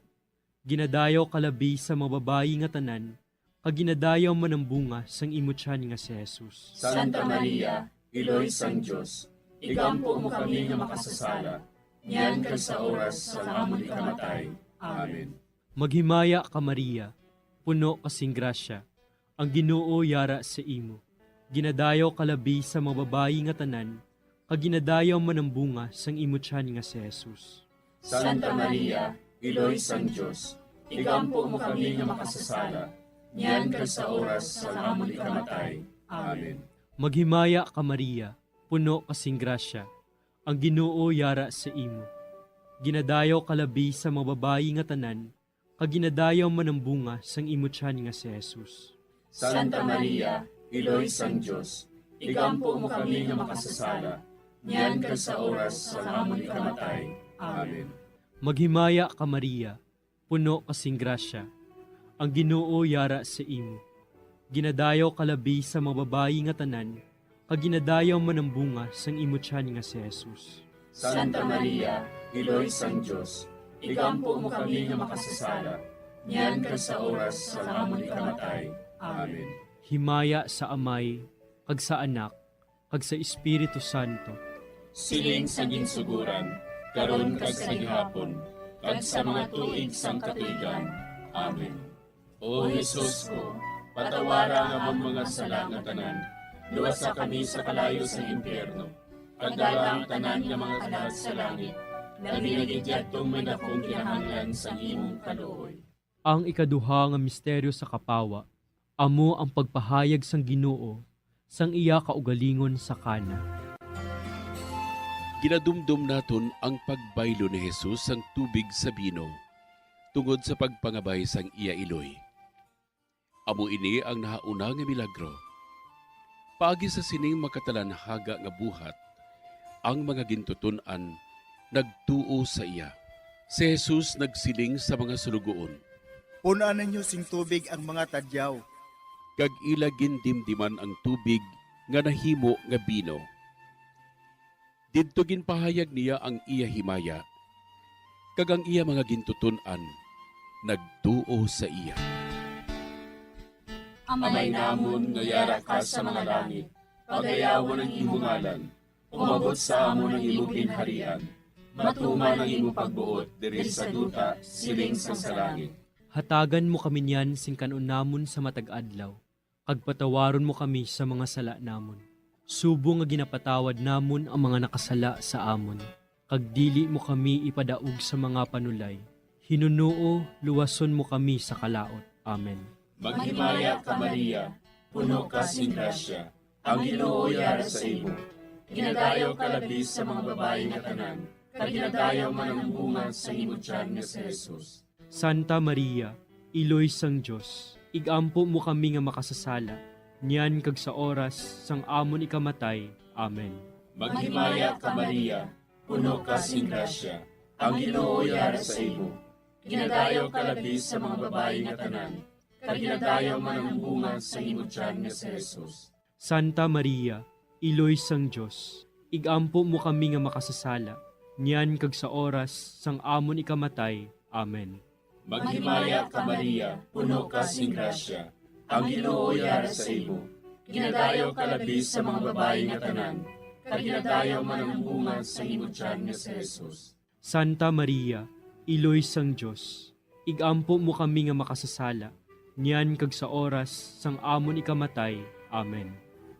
Ginadayaw ka labi sa mga babayi nga tanan, kag ginadayaw man ang bunga sang imo tiyan nga si Jesus. Santa Maria, Iloy sang Dios, igampo mo kami nga makasasala, niyan kag sa oras sang amon ikamatay. Amen. Maghimaya ka, Maria, puno ka sing grasya, ang Ginoo yara sa imo. Ginadayaw ka labi sa mga babayi nga tanan, kag ginadayaw man ang bunga sang imo tiyan nga si Jesus. Santa Maria, Iloy sang Dios, igampo mo kami nga makasasala, niyan kag sa oras sang amon ikamatay. Amen. Maghimaya ka, Maria, puno ka sing grasya, ang Ginoo yara sa imo. Ginadayaw ka labi sa mga babayi nga tanan, kag ginadayaw man ang bunga sang imo tiyan nga si Jesus. Santa Maria, Iloy sang Dios, igampo mo kami nga makasasala, niyan kag sa oras sang amon ikamatay. Amen. Maghimaya ka, Maria, puno ka sing grasya, ang Ginoo yara sa imo. Ginadayaw ka labi sa mga babayi nga tanan, kag ginadayaw man ang bunga sang imo tiyan nga si Jesus. Santa Maria, Iloy sang Dios, igampo mo kami nga makasasala, niyan kag sa oras sang amon ikamatay. Amen. Himaya sa Amay, kag sa Anak, kag sa Espiritu Santo. Siling sa ginsuguran, karon kag sa gihapon, kag sa mga tuig sang katuigan. Amen. O Jesus ko, patawara ang amon mga sala nga tanan, luwasa kami sa kalayo sang impyerno, kag dala ang tanan nga mga kalag sa langit, labi na gid yadtong may dakong kinahanglan sang imong kaluoy. Ang ikaduha nga misteryo sa kapawa, amo ang pagpahayag sang Ginoo sang iya kaugalingon sa Cana. Ginadumdom naton ang pagbaylo ni Jesus sang tubig sa bino tungod sa pagpangabay sang iya iloy. Amo ini ang nahauna nga milagro. Paagi sa sining makatalanhaga nga buhat, ang mga gintuton-an nagtuo sa iya. Si Jesus nagsiling sa mga suloguon, "Pun-an ninyo sing tubig ang mga tadyaw." Kag ila gindimdiman ang tubig nga nahimo nga bino. Didto ginpahayag niya ang iya himaya, kag ang iya mga gintuton-an nagtuo sa iya. Amay namon nga yara ka sa mga langit, pagayawon ang imo ngalan. Umabot sa amon ang imo ginharian. Matuman ang imo pagbuot diri sa duta, siling sang sa langit. Hatagan mo kami niyan sing kan-on namon sa matag adlaw, kag patawaron mo kami sa mga sala namon, subong nga ginapatawad namon ang mga nakasala sa amon, kag dili mo kami ipadaog sa mga panulay. Hinunoo, luwason mo kami sa kalaut. Amen. Maghimaya ka, Maria, puno ka sing grasya, ang Ginoo yara sa imo. Ginadayaw ka labi sa mga babayi nga tanan, kag ginadayaw man ang bunga sa imo tiyan nga si Jesus. Santa Maria, Iloy sang Dios, igampo mo kami nga makasasala, niyan kag sa oras sang amon ikamatay. Amen. Maghimaya ka, Maria, puno ka sing grasya, ang Ginoo yara sa imo. Ginadayaw ka labi sa mga babayi nga tanan, kag ginadayaw man ang bunga sa imo tiyan nga si Jesus. Santa Maria, Iloy sang Dios, igampo mo kami nga makasasala, niyan kag sa oras sang amon ikamatay. Amen. Maghimaya ka, Maria, puno ka sing grasya, ang Ginoo yara sa imo. Ginadayaw ka labi sa mga babayi nga tanan, kag ginadayaw man ang bunga sa imo tiyan nga si Jesus. Santa Maria, Iloy sang Dios, igampo mo kami nga makasasala, niyan kag sa oras sang amon ikamatay. Amen.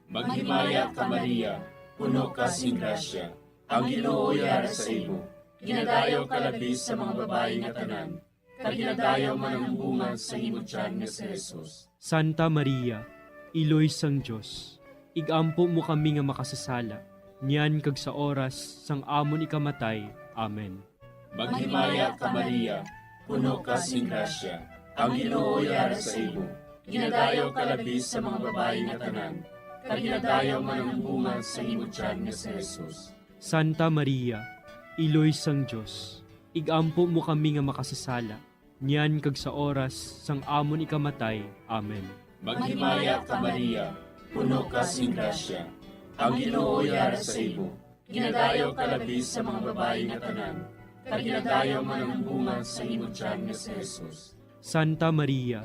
Maghimaya ka, Maria, puno ka sing grasya, ang Ginoo yara sa imo. Ginadayaw ka labi sa mga babayi nga tanan, kag ginadayaw man ang bunga sa imo tiyan nga si Jesus. Santa Maria, Iloy sang Dios, igampo mo kami nga makasasala, niyan kag sa oras sang amon ikamatay. Amen. Maghimaya ka, Maria, puno ka sing grasya, ang Ginoo yara sa imo. Ginadayaw ka labi sa mga babayi nga tanan, kag ginadayaw man ang bunga sa imo tiyan nga si Jesus. Santa Maria, Iloy sang Dios, igampo mo kami nga makasasala, niyan kag sa oras sang amon ikamatay. Amen. Maghimaya ka, Maria, puno ka sing grasya, ang Ginoo yara sa imo. Ginadayaw ka labi sa mga babayi nga tanan, kag ginadayaw man ang bunga sa imo tiyan nga si Jesus. Santa Maria,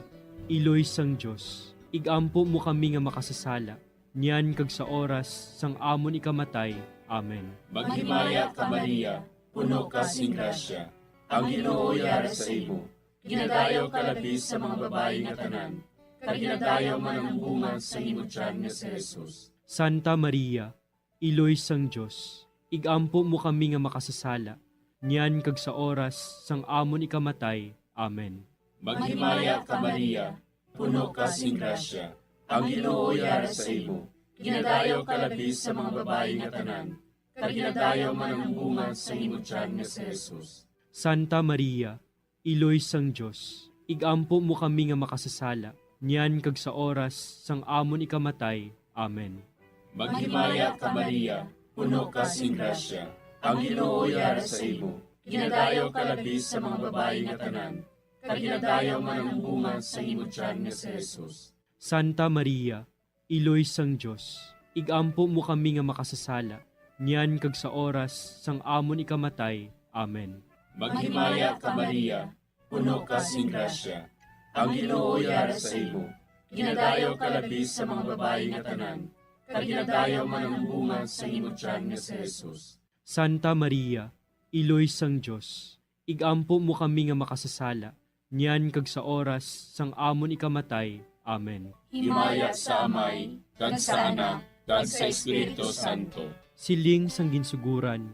Iloy sang Dios, igampo mo kami nga makasasala, niyan kag sa oras sang amon ikamatay. Amen. Maghimaya ka, Maria, puno ka sing grasya, ang Ginoo yara sa imo. Ginadayaw ka labi sa mga babayi nga tanan, kag ginadayaw man ang bunga sa imo tiyan nga si Jesus. Santa Maria, Iloy sang Dios, igampo mo kami nga makasasala, niyan kag sa oras sang amon ikamatay. Amen. Maghimaya ka, Maria, puno ka sing grasya, ang Ginoo yara sa imo. Ginadayaw ka labi sa mga babayi nga tanan, kag ginadayaw man ang bunga sa imo tiyan nga si Jesus. Santa Maria, Iloy sang Dios, igampo mo kami nga makasasala, niyan kag sa oras sang amon ikamatay. Amen. Maghimaya ka, Maria, puno ka sing grasya, ang Ginoo yara sa imo. Ginadayaw ka labi sa mga babayi nga tanan, kag ginadayaw man ang bunga sa imo tiyan nga si Jesus. Santa Maria, Iloy sang Dios, igampo mo kami nga makasasala, niyan kag sa oras sang amon ikamatay. Amen. Maghimaya ka, Maria, puno ka sing grasya, ang Ginoo yara sa imo. Ginadayaw ka labi sa mga babayi nga tanan, kag ginadayaw man ang bunga sa imo tiyan nga si Jesus. Santa Maria, Iloy sang Dios, igampo mo kami nga makasasala, niyan kag sa oras sang amon ikamatay. Amen. Himaya sa Amay, kag sa Anak, kag sa Espiritu Santo. Siling sang ginsuguran,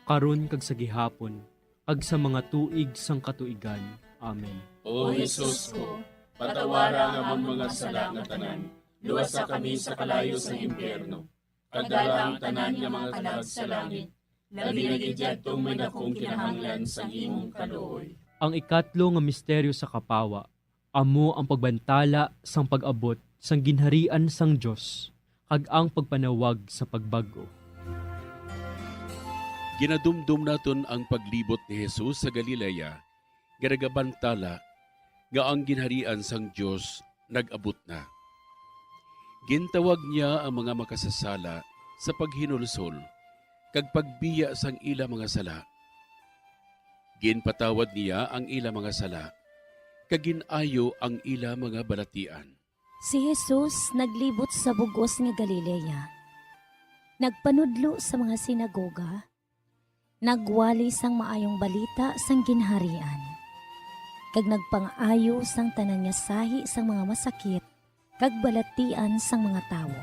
karon kag sa gihapon, kag sa mga tuig sang katuigan. Amen. O Jesus ko, patawara ang amon mga sala nga tanan, luwasa kami sa kalayo sang impyerno, kag dala ang tanan nga mga kalag sa langit, labi na gid yadtong may dakong kinahanglan sang imong kaluoy. Ang ikatlo nga misteryo sa kapawa amo ang pagbantala sang pag-abot sang Ginharian sang Dios kag ang pagpanawag sa pagbag-o. Ginadumdom naton ang paglibot ni Jesus sa Galilea nga nagabantala nga ang Ginharian sang Dios nag-abot na. Gintawag niya ang mga makasasala sa paghinulsol kag pagbiya sang ila mga sala. Ginpatawad niya ang ila mga sala, kag gin-ayo ang ila mga balatian. Si Jesus naglibot sa bug-os nga Galilea. Nagpanudlo sa mga sinagoga, nagwali sang maayong balita sang Ginharian, kag nagpangaayo sang tanan nga sahi sang mga masakit kag balatian sang mga tawo.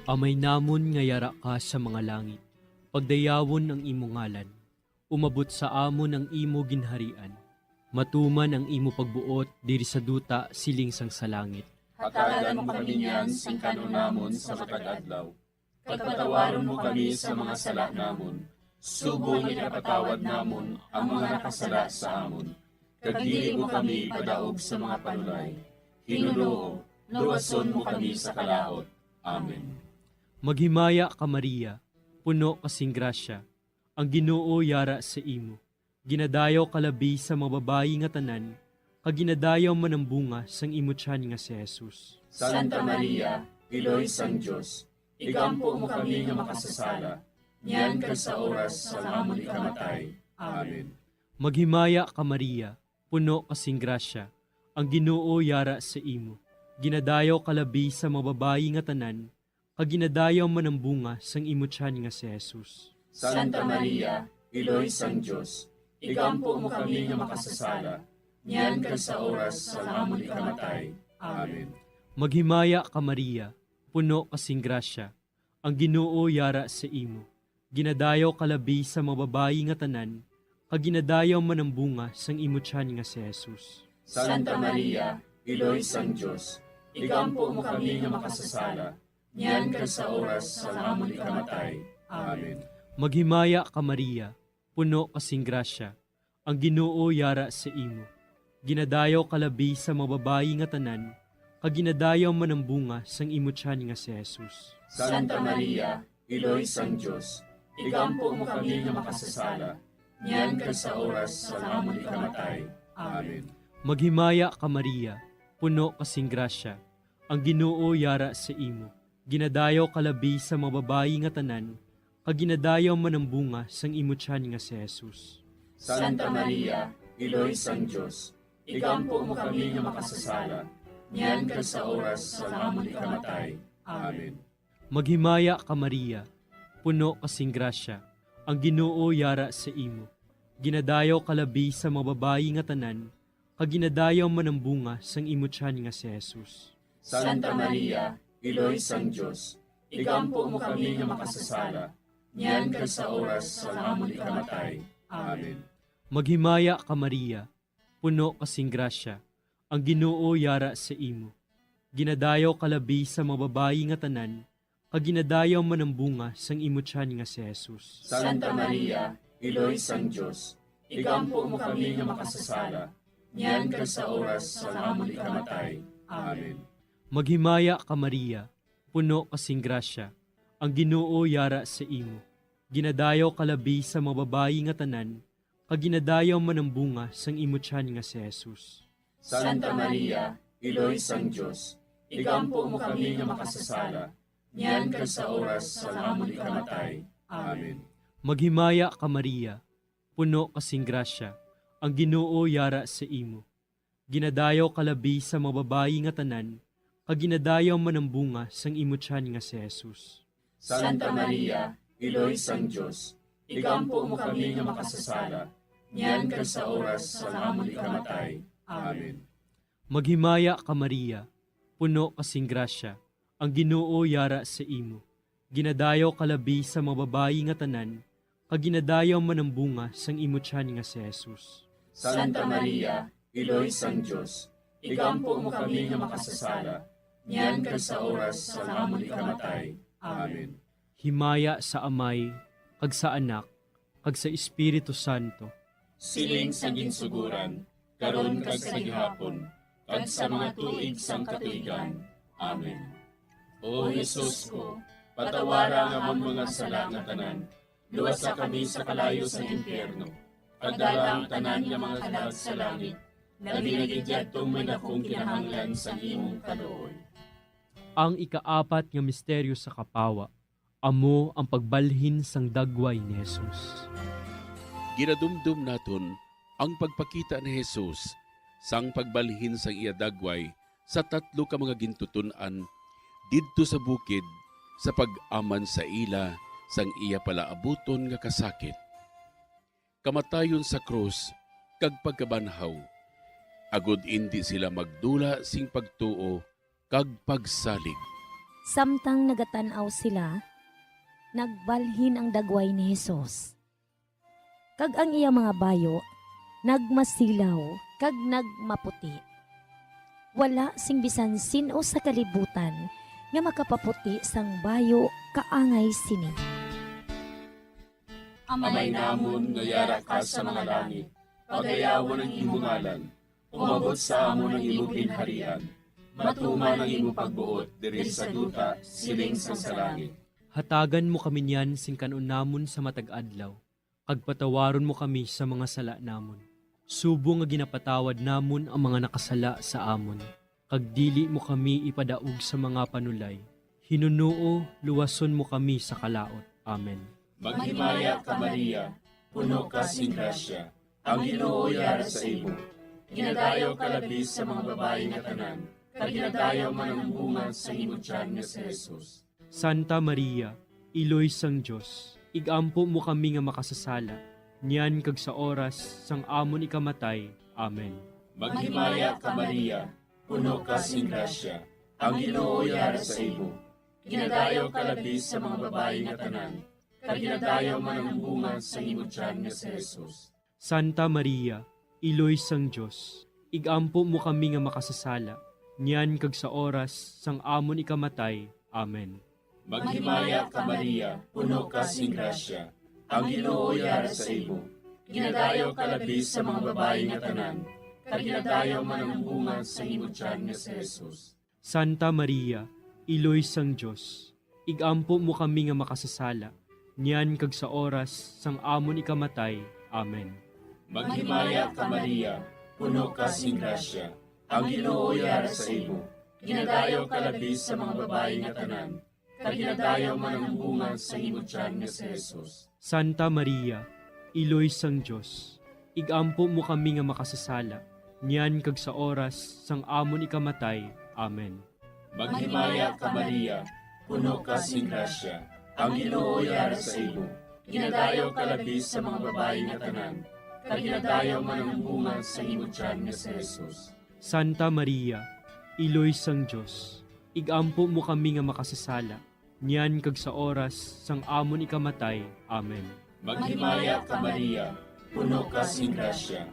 Amay namon nga yara ka sa mga langit, pagdayawon ang imo ngalan. Umabot sa amon ang imo ginharian. Matuman ang imo pagbuot diri sa duta siling sang sa langit. Hatagan mo kami niyan sing kan-on namon sa matag adlaw. Kag patawaron mo kami sa mga sala namon, subong nga ginapatawad namon ang mga nakasala sa amon. Kag dili mo kami ipadaog sa mga panulay. Hinunoo, luwason mo kami sa kalaut. Amen. Maghimaya ka, Maria, puno ka sing grasya, ang Ginoo yara sa imo. Ginadayaw ka labi sa mga babayi nga tanan, kag ginadayaw man ang bunga sang imo tiyan nga si Jesus. Santa Maria, Iloy sang Dios, igampo mo kami nga makasasala, niyan kag sa oras sang amon ikamatay. Amen. Maghimaya ka, Maria, puno ka sing grasya, ang Ginoo yara sa imo. Ginadayaw ka labi sa mga babayi nga tanan, kag ginadayaw man ang bunga sang imo tiyan nga si Jesus. Santa Maria, Iloy sang Dios, igampo mo kami nga makasasala, niyan kag sa oras sang amon ikamatay. Amen. Maghimaya ka, Maria, puno ka sing grasya, ang Ginoo yara sa imo. Ginadayaw ka labi sa mga babayi nga tanan, kag ginadayaw man ang bunga sang imo tiyan nga si Jesus. Santa Maria, Iloy sang Dios, igampo mo kami nga makasasala, niyan kag sa oras sang amon ikamatay. Amen. Maghimaya ka, Maria, puno ka sing grasya, ang Ginoo yara sa imo. Ginadayaw ka labi sa mga babayi nga tanan, kag ginadayaw man ang bunga sang imo tiyan nga si Jesus. Santa Maria, Iloy sang Dios, igampo mo kami nga makasasala, niyan kag sa oras sang amon ikamatay. Amen. Maghimaya ka, Maria, puno ka sing grasya, ang Ginoo yara sa imo. Ginadayaw ka labi sa mga babayi nga tanan, kag ginadayaw man ang bunga sang imo tiyan nga si Jesus. Santa Maria, Iloy sang Dios, igampo mo kami nga makasasala, niyan kag sa oras sang amon ikamatay. Amen. Maghimaya ka, Maria, puno ka sing grasya, ang Ginoo yara sa imo. Ginadayaw ka labi sa mga babayi nga tanan, kag ginadayaw man ang bunga sang imo tiyan nga si Jesus. Santa Maria, Iloy sang Dios, igampo mo kami nga makasasala, niyan kag sa oras sang amon ikamatay. Amen. Maghimaya ka, Maria, puno ka sing grasya, ang Ginoo yara sa imo. Ginadayaw ka labi sa mga babayi nga tanan, kag ginadayaw man ang bunga sang imo tiyan nga si Jesus. Santa Maria, Iloy sang Dios, igampo mo kami nga makasasala, niyan kag sa oras sang amon ikamatay. Amen. Maghimaya ka, Maria, puno ka sing grasya, ang Ginoo yara sa imo. Ginadayaw ka labi sa mga babayi nga tanan, kag ginadayaw man ang bunga sang imo tiyan nga si Jesus. Santa Maria, Iloy sang Dios, igampo mo kami nga makasasala, niyan kag sa oras sang amon ikamatay. Amen. Maghimaya ka, Maria, puno ka sing grasya, ang Ginoo yara sa imo. Ginadayaw ka labi sa mga babayi nga tanan, kag ginadayaw man ang bunga sang imo tiyan nga si Jesus. Santa Maria, Iloy sang Dios, igampo mo kami nga makasasala, niyan kag sa oras sang amon ikamatay. Amen. Maghimaya ka, Maria, puno ka sing grasya, ang Ginoo yara sa imo. Ginadayaw ka labi sa mga babayi nga tanan, kag ginadayaw man ang bunga sang imo tiyan nga si Jesus. Santa Maria, Iloy sang Dios, igampo mo kami nga makasasala, niyan kag sa oras sang amon ikamatay. Amen. Himaya sa Amay, kag sa Anak, kag sa Espiritu Santo. Siling sa ginsuguran, karon kag sa gihapon, kag sa mga tuig sang katuigan. Amen. O Jesus ko, patawara ang amon mga sala nga tanan, luwasa kami sa kalayo sang impyerno, kag dala ang tanan nga mga kalag sa langit, labi na gid yadtong may dakong kinahanglan sang imong kaluoy. Ang ikaapat nga misteryo sa kapawa, amo ang pagbalhin sang dagway ni Jesus. Ginadumdom naton ang pagpakita ni Jesus sang pagbalhin sang iya dagway sa tatlo ka mga gintuton-an didto sa bukid sa pag-aman sa ila sang iya palaabuton nga kasakit, kamatayon sa krus, kag pagkabanhaw, agod indi sila magdula sing pagtuo kag pagsalig. Samtang nagatan-aw sila, nagbalhin ang dagway ni Jesus, kag ang iya mga bayo nagmasilaw kag nagmaputi. Wala sing bisan sin-o sa kalibutan nga makapaputi sang bayo kaangay sini. Amay namon nga yara ka sa mga langit, pagayawon ang imo ngalan. Umabot sa amon ang imo ginharian. Matuman ang imo pagbuot diri sa duta, siling sang sa langit. Hatagan mo kami niyan sing kan-on namon sa matag adlaw, kag patawaron mo kami sa mga sala namon, subong nga ginapatawad namon ang mga nakasala sa amon, kag dili mo kami ipadaog sa mga panulay. Hinunoo, luwason mo kami sa kalaut. Amen. Maghimaya ka, Maria, puno ka sing grasya, ang Ginoo yara sa imo. Ginadayaw ka labi sa mga babayi nga tanan, kag ginadayaw man ang bunga sa imo tiyan nga si Jesus. Santa Maria, Iloy sang Dios, igampo mo kami nga makasasala, niyan kag sa oras sang amon ikamatay. Amen. Maghimaya ka, Maria, puno ka sing grasya, ang Ginoo yara sa imo. Ginadayaw ka labi sa mga babayi nga tanan, kag ginadayaw man ang bunga sa imo tiyan nga si Jesus. Santa Maria, Iloy sang Dios, igampo mo kami nga makasasala, niyan kag sa oras sang amon ikamatay. Amen. Maghimaya ka, Maria, puno ka sing grasya, ang Ginoo yara sa imo. Ginadayaw ka labi sa mga babayi nga tanan, kag ginadayaw man ang bunga sa imo tiyan nga si Jesus. Santa Maria, Iloy sang Dios, igampo mo kami nga makasasala, niyan kag sa oras sang amon ikamatay. Amen. Maghimaya ka, Maria, puno ka sing grasya, ang Ginoo yara sa imo. Ginadayaw ka labi sa mga babayi nga tanan, kag ginadayaw man ang bunga sa imo tiyan nga si Jesus. Santa Maria, Iloy sang Dios, igampo mo kami nga makasasala, niyan kag sa oras sang amon ikamatay. Amen. Maghimaya ka, Maria, puno ka sing grasya, ang Ginoo yara sa imo. Ginadayaw ka labi sa mga babayi nga tanan, kag ginadayaw man ang bunga sa imo tiyan nga si Jesus. Santa Maria, Iloy sang Dios, igampo mo kami nga makasasala, niyan kag sa oras sang amon ikamatay. Amen. Maghimaya ka, Maria, puno ka sing grasya.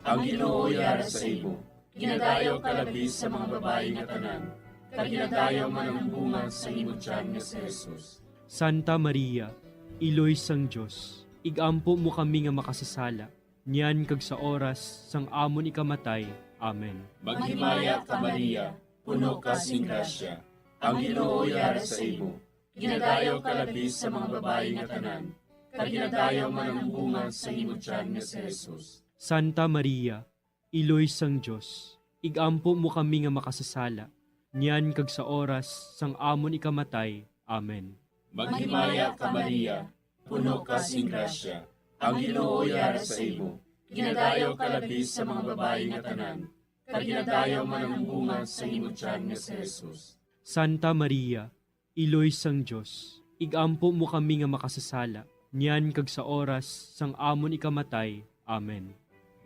Ang Ginoo yara sa imo. Ginadayaw ka labi sa mga babayi nga tanan, kag ginadayaw man ang bunga sa imo tiyan nga si Jesus. Santa Maria, Iloy sang Dios, igampo mo kami nga makasasala, niyan kag sa oras sang amon ikamatay. Amen. Maghimaya ka, Maria, puno ka sing grasya. Ang Ginoo yara sa imo. Ginadayaw ka labi sa mga babayi nga tanan, kag ginadayaw man ang bunga sa imo tiyan nga si Jesus. Santa Maria, Iloy sang Dios, igampo mo kami nga makasasala, niyan kag sa oras sang amon ikamatay. Amen. Maghimaya ka, Maria, puno ka sing grasya. Ang Ginoo yara sa imo. Ginadayaw ka labi sa mga babayi nga tanan, kag ginadayaw man ang bunga sa imo tiyan nga si Jesus. Santa Maria, Iloy sang Dios, igampo mo kami nga makasasala, niyan kag sa oras sang amon ikamatay. Amen.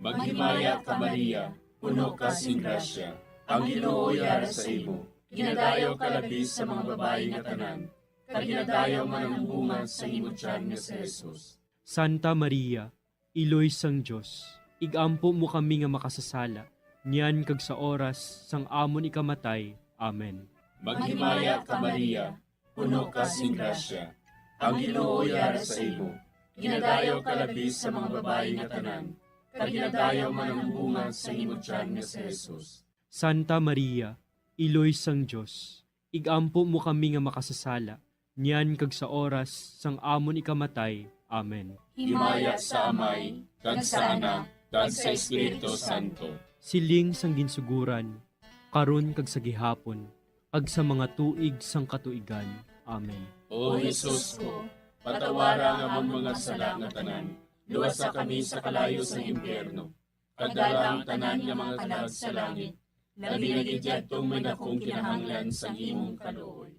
Maghimaya ka, Maria, puno ka sing grasya. Ang Ginoo yara sa imo. Ginadayaw ka labi sa mga babayi nga tanan, kag ginadayaw man ang bunga sa imo tiyan nga si Jesus. Santa Maria, Iloy sang Dios, igampo mo kami nga makasasala, niyan kag sa oras sang amon ikamatay. Amen. Maghimaya ka, Maria, puno ka sing grasya. Ang Ginoo yara sa imo. Ginadayaw ka labi sa mga babayi nga tanan, kag ginadayaw man ang bunga sa imo tiyan nga si Jesus. Santa Maria, Iloy sang Dios, igampo mo kami nga makasasala, niyan kag sa oras sang amon ikamatay. Amen. Himaya sa Amay, kag sa Anak, kag sa Espiritu Santo. Siling sang ginsuguran, karon kag sa gihapon, kag sa mga tuig sang katuigan. Amen. O Jesus ko, patawara ang amon mga sala nga tanan, luwasa kami sa kalayo sang impyerno, kag dala ang tanan nga mga kalag sa langit, labi na gid yadtong may dakong kinahanglan sang imong kaluoy.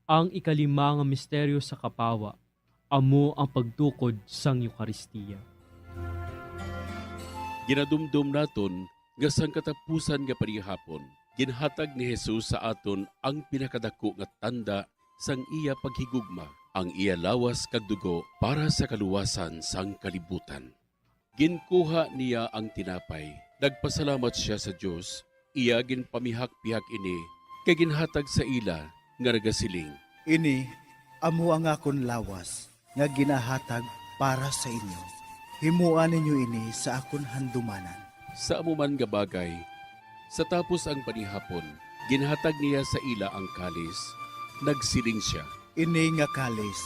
Ang ikalima nga misteryo sa kapawa, amo ang pagtukod sang Eukaristia. Ginadumdom naton nga sang katapusan nga panihapon, ginhatag ni Jesus sa aton ang pinakadako nga tanda sang iya paghigugma, ang iya lawas kag dugo para sa kaluwasan sang kalibutan. Ginkuha niya ang tinapay, nagpasalamat sia sa Dios, iya ginpamihak-pihak ini, kay ginhatag sa ila, nga nagasiling, "Ini amo ang akon lawas nga ginahatag para sa inyo. Himoa ninyo ini sa akon handumanan." Sa amo man nga bagay, sa tapos ang panihapon, ginhatag niya sa ila ang kalis, nagsiling sia, "Ini nga kalis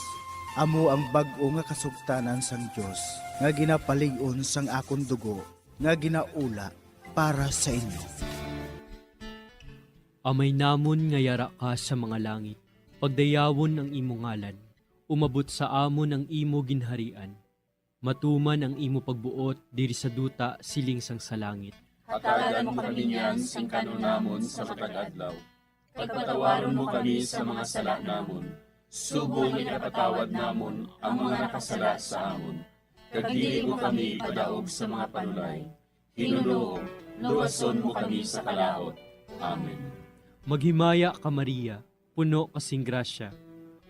amo ang bag-o nga kasugtanan sang Dios, nga ginapalig-on sang akon dugo, nga ginaula para sa inyo." Amay namon nga yara ka sa mga langit, pagdayawon ang imo ngalan. Umabot sa amon ang imo ginharian. Matuman ang imo pagbuot diri sa duta siling sang sa langit. Hatagan mo kami niyan sing kan-on namon sa matag adlaw, kag patawaron mo kami sa mga sala namon, subong nga ginapatawad namon ang mga nakasala sa amon, kag dili mo kami ipadaog sa mga panulay. Ginoo, luwason mo kami sa kalaut. Amen. Maghimaya ka, Maria, puno ka sing grasya,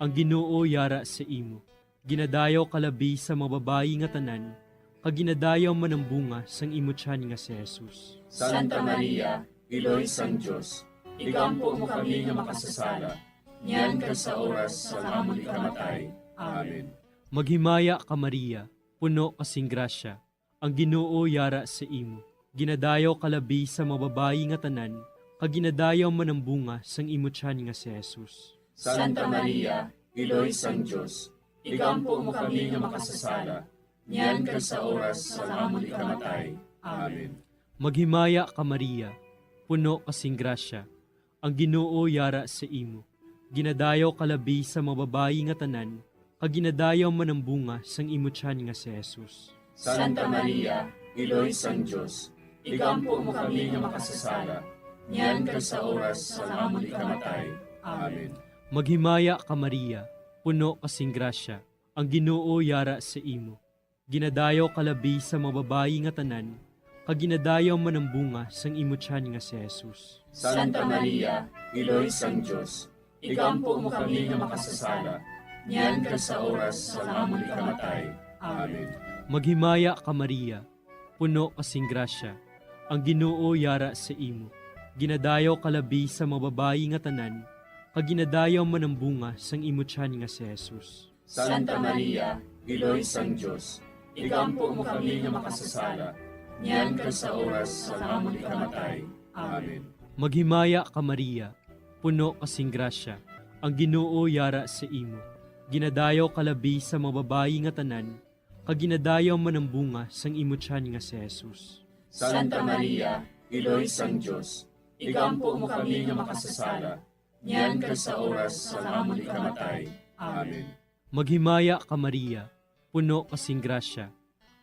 ang Ginoo yara sa imo. Ginadayaw ka labi sa mga babayi nga tanan, kag ginadayaw man ang bunga sang imo tiyan nga si Jesus. Santa Maria, Iloy sang Dios, igampo mo kami nga makasasala, niyan kag sa oras sa amon ikamatay. Amen. Maghimaya ka, Maria, puno ka sing grasya, ang Ginoo yara sa imo. Ginadayaw ka labi sa mga babayi nga tanan, kag ginadayaw man ang bunga sang imo tiyan nga si Jesus. Santa Maria, Iloy sang Dios, igampo mo kami nga makasasala, niyan kag sa oras sa amon ikamatay. Amen. Maghimaya ka, Maria, puno ka sing grasya, ang Ginoo yara sa imo. Ginadayaw ka labi sa mga babayi nga tanan, kag ginadayaw man ang bunga sang imo tiyan nga si Jesus. Santa Maria, Iloy sang Dios, igampo mo kami nga makasasala, niyan kag sa oras sa amon ikamatay. Amen. Maghimaya ka, Maria, puno ka sing grasya, ang Ginoo yara sa imo. Ginadayaw ka labi sa mga babayi nga tanan, kag ginadayaw man ang bunga sang imo tiyan nga si Jesus. Santa Maria, Iloy sang Dios, igampo mo kami nga makasasala, niyan kag sa oras sang amon ikamatay. Amen. Maghimaya ka, Maria, puno ka sing grasya, ang Ginoo yara sa imo. Ginadayaw ka labi sa mga babayi nga tanan, kag ginadayaw man ang bunga sang imo tiyan nga si Jesus. Santa Maria, Iloy sang Dios, igampo mo kami nga makasasala, niyan kag sa oras sang amon ikamatay. Amen. Maghimaya ka, Maria, puno ka sing grasya, ang Ginoo yara sa imo. Ginadayaw ka labi sa mga babayi nga tanan, kag ginadayaw man ang bunga sang imo tiyan nga si Jesus. Santa Maria, Iloy sang Dios, igampo mo kami nga makasasala, niyan kag sa oras sang amon ikamatay. Amen. Maghimaya ka, Maria, puno ka sing grasya,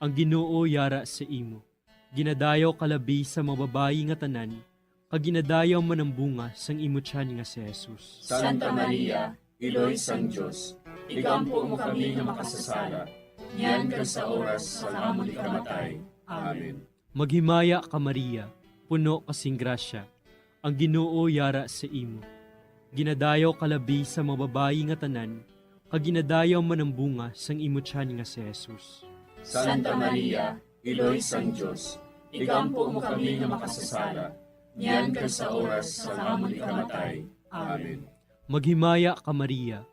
ang Ginoo yara sa imo. Ginadayaw ka labi sa mga babayi nga tanan, kag ginadayaw man ang bunga sang imo tiyan nga si Jesus. Santa Maria, Iloy sang Dios, igampo mo kami nga makasasala, niyan kag sa oras sang amon ikamatay. Amen. Maghimaya ka, Maria, puno ka sing grasya, ang Ginoo yara sa imo. Ginadayaw ka labi sa mga babayi nga tanan, kag ginadayaw man ang bunga sang imo tiyan nga si Jesus. Santa Maria, Iloy sang Dios, igampo mo kami nga makasasala, niyan kag sa oras sang amon ikamatay. Amen. Maghimaya ka, Maria,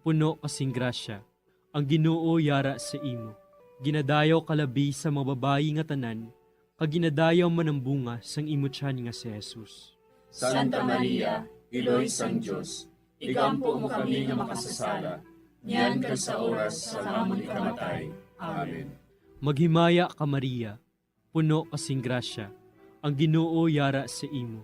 puno ka sing grasya, ang Ginoo yara sa imo. Ginadayaw ka labi sa mga babayi nga tanan, kag ginadayaw man ang bunga sang imo tiyan nga si Jesus. Santa Maria, Iloy sang Dios, igampo mo kami nga makasasala, niyan kag sa oras sang amon ikamatay. Amen. Maghimaya ka, Maria, puno ka sing grasya, ang Ginoo yara sa imo.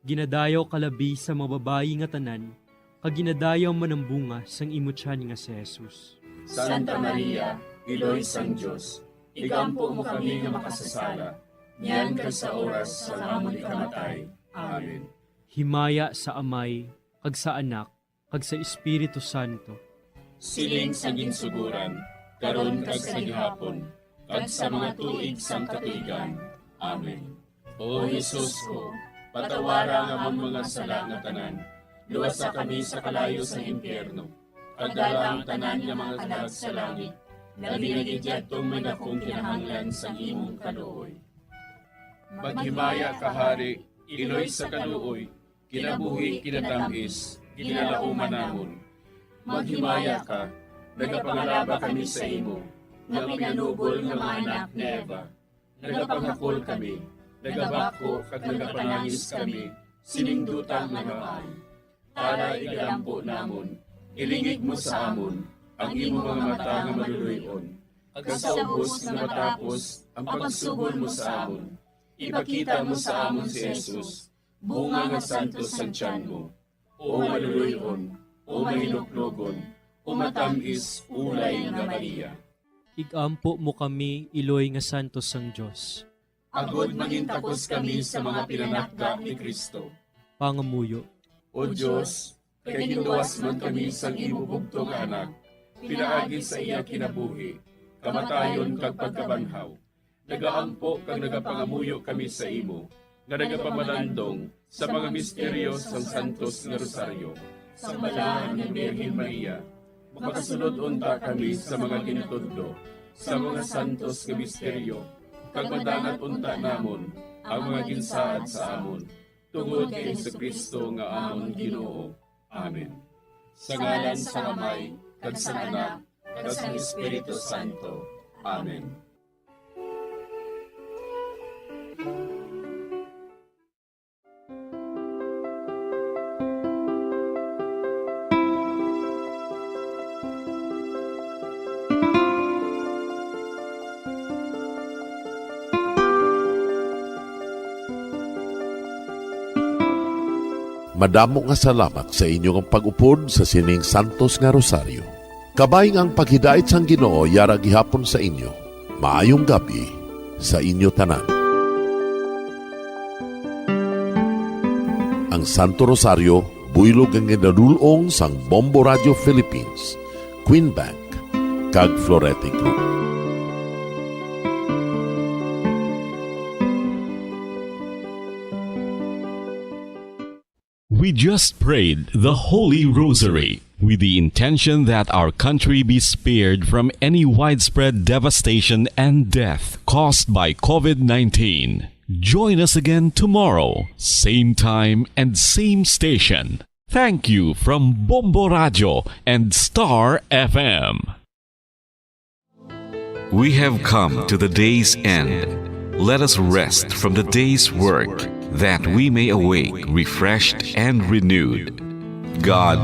Ginadayaw ka labi sa mga babayi nga tanan, kag ginadayaw man ang bunga sang imo tiyan nga si Jesus. Santa Maria, Iloy sang Dios, igampo mo kami nga makasasala, niyan kag sa oras sang amon ikamatay. Amen. Himaya sa Amay, kag sa Anak, kag sa Espiritu Santo. Siling sa ginsugoran, karon kag sa gihapon, kag sa mga tuig sang katuigan. Amen. O Jesus ko, patawara ang amon mga sala nga tanan, luwasa kami sa kalayo sang impyerno, kag dala ang tanan nga mga kalag sa langit, labi na gid yadtong may dakong kinahanglan sang imong kaluoy. Maghimaya ka, Hari, Iloy sa kaluoy, kinabuhi, kinatam-is, ginalauman namon. Maghimaya ka, nagapangalaba kami sa imo, nga pinanubol nga mga anak ni Eva. Nagapangakol kami, nagabakho kag nagapanangis kami sining duta nga napaay. Tara, igalampo namon, ilingig mo sa amon ang imo mga mata nga maluloy-on, kag sa ubos nga matapos ang pagsugol mo sa amon, ipakita mo sa amon si Jesus, bunga nga santos sang tiyan mo. O maluloy-on, o mahinuklogon, o matam-is ulay nga Maria. Igampo mo kami, iloy nga santos sang Dios. Agod mangintakos kami sa mga pinanakda ni Cristo. Pangamuyo. O Dios, kay ginluwas man kami sang imo bugtong nga Anak, pinaagi sa iya kinabuhi, kamatayon kag pagkabanhaw, nagaampo kag nagapangamuyo kami sa imo, nga nagapamalandong sa mga misteryo sang Santos nga Rosaryo. Sa Balahan nga Birhen Maria, makasulod unta kami sa mga ginatudlo sa mga santos nga misteryo, kag madangat unta namon ang mga ginsaad sa amon, tungod kay Jesu-Cristo nga amon Ginoo. Amen. Sa ngalan sang Amay, kag sang Anak, kag sang Espiritu Santo. Amen. Madamo nga salamat sa inyo nga pag-upod sa sining santos nga rosaryo. Kabay nga ang paghidait sang Ginoo yara gihapon sa inyo. Maayong gab-i sa inyo tanan. Ang Santo Rosario, buylog nga ginadul-ong sang Bombo Radio Philippines, Queen Bank, kag Florete Group. We We just prayed the Holy Rosary with the intention that our country be spared from any widespread devastation and death caused by covid nineteen. Join us again tomorrow, same time and same station. Thank you from Bombo Radio and Star F M. We have come to the day's end. Let us rest from the day's work, that we may awake refreshed and renewed. God,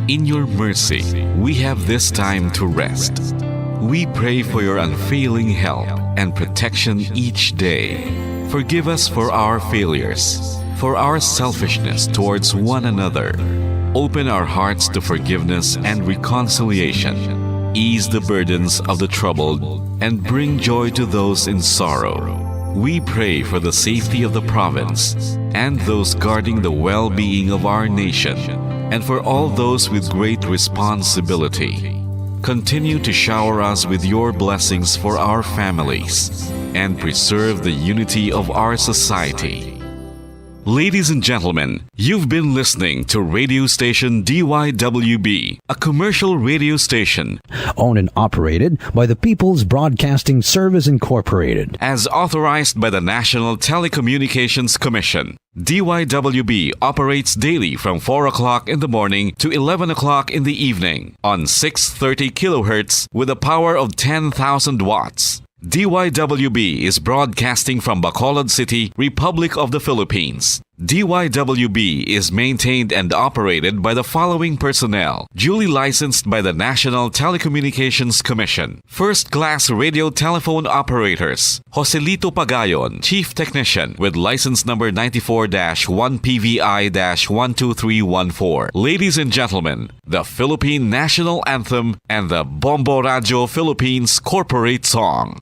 in your mercy, we have this time to rest. We pray for your unfailing help and protection each day. Forgive us for our failures, for our selfishness towards one another. Open our hearts to forgiveness and reconciliation. Ease the burdens of the troubled and bring joy to those in sorrow. We pray for the safety of the province and those guarding the well-being of our nation, and for all those with great responsibility. Continue to shower us with your blessings for our families and preserve the unity of our society. Ladies and gentlemen, you've been listening to radio station D Y W B, a commercial radio station owned and operated by the People's Broadcasting Service Incorporated, as authorized by the National Telecommunications Commission. D Y W B operates daily from four o'clock in the morning to eleven o'clock in the evening on six thirty kilohertz with a power of ten thousand watts. D Y W B is broadcasting from Bacolod City, Republic of the Philippines. D Y W B is maintained and operated by the following personnel, duly licensed by the National Telecommunications Commission. First class radio telephone operators, Joselito Pagayon, Chief Technician, with license number ninety-four dash one P V I dash one two three one four. Ladies and gentlemen, the Philippine National Anthem and the Bombo Radio Philippines Corporate Song.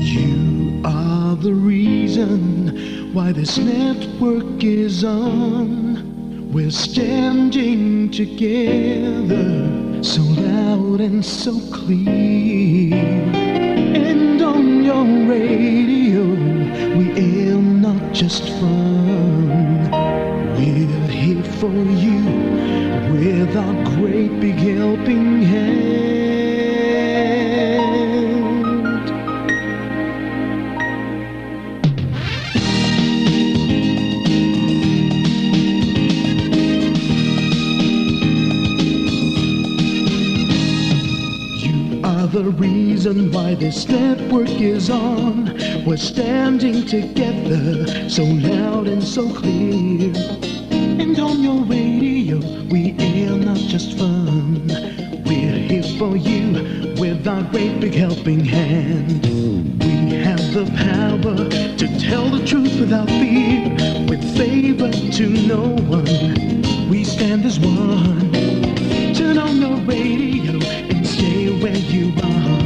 You are the reason why this network is on. We're standing together, so loud and so clear. And on your radio, we aim not just fun. We're here for you with our great big helping hand. You are the reason why this network is on. We're standing together, so loud and so clear. And on your radio, we air not just fun. We're here for you with our great big helping hand. We have the power to tell the truth without fear, with favor to no one. We stand as one. Turn on your radio and stay where you are.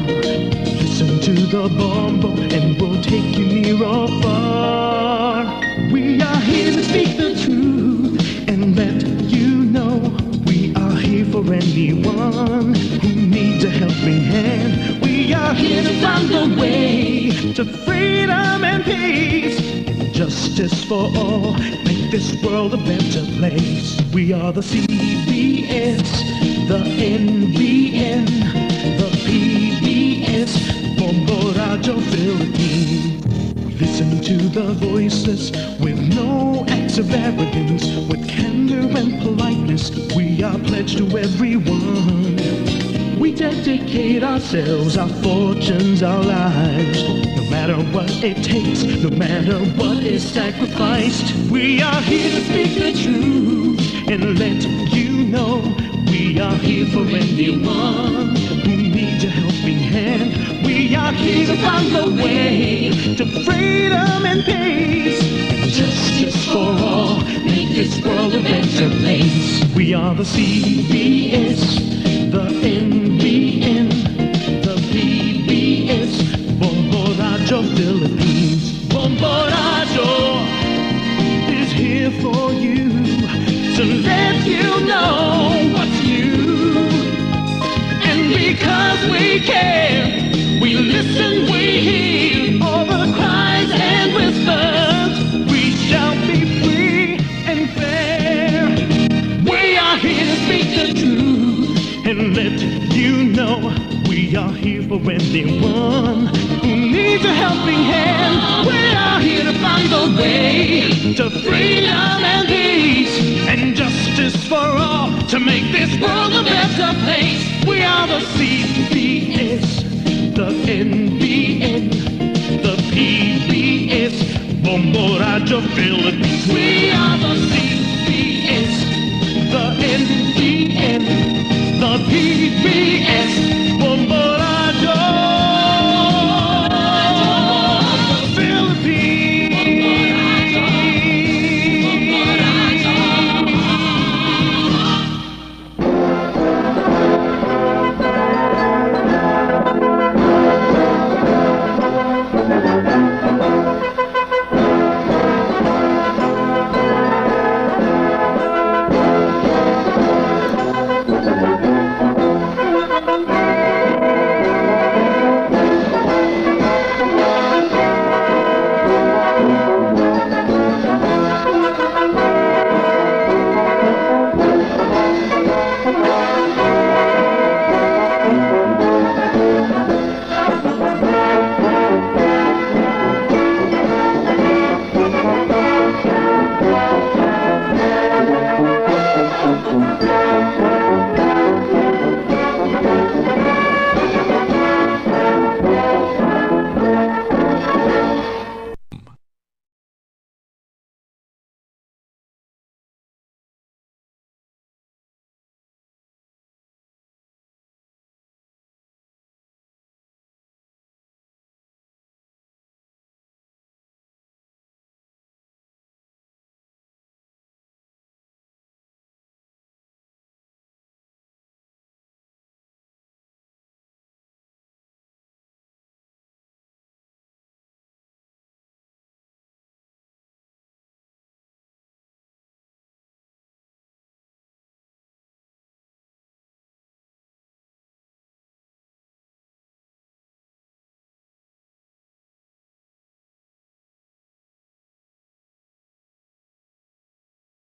Listen to the Bombo and we'll take you near or far. We are here to speak the truth and let you know we are here for anyone who needs a helping hand. We are here to find a way to freedom and peace and justice for all. Make this world a better place. We are the C B S, the N B N, the P B S, Bombo Radio Philippines. Listen to the voiceless with no acts of arrogance, with candor and politeness. We are pledged to everyone. We dedicate ourselves, our fortunes, our lives. No matter what it takes, no matter what is sacrificed, we are here to speak the truth and let you know we are here for anyone who needs a helping hand. We are here to find a way to freedom and peace and justice for all. Make this world a better place. We are the C B S, the N B N, the P B S, Bombo Radio Philippines. Bombo Radio is here for you to let you know what For anyone who needs a helping hand, we are here to find the way to freedom and peace and justice for all, to make this world a better place. We are the C B S, the N B N, the P B S, Bombo Radio Philippines. We are the C B S, the N B N, the P B S.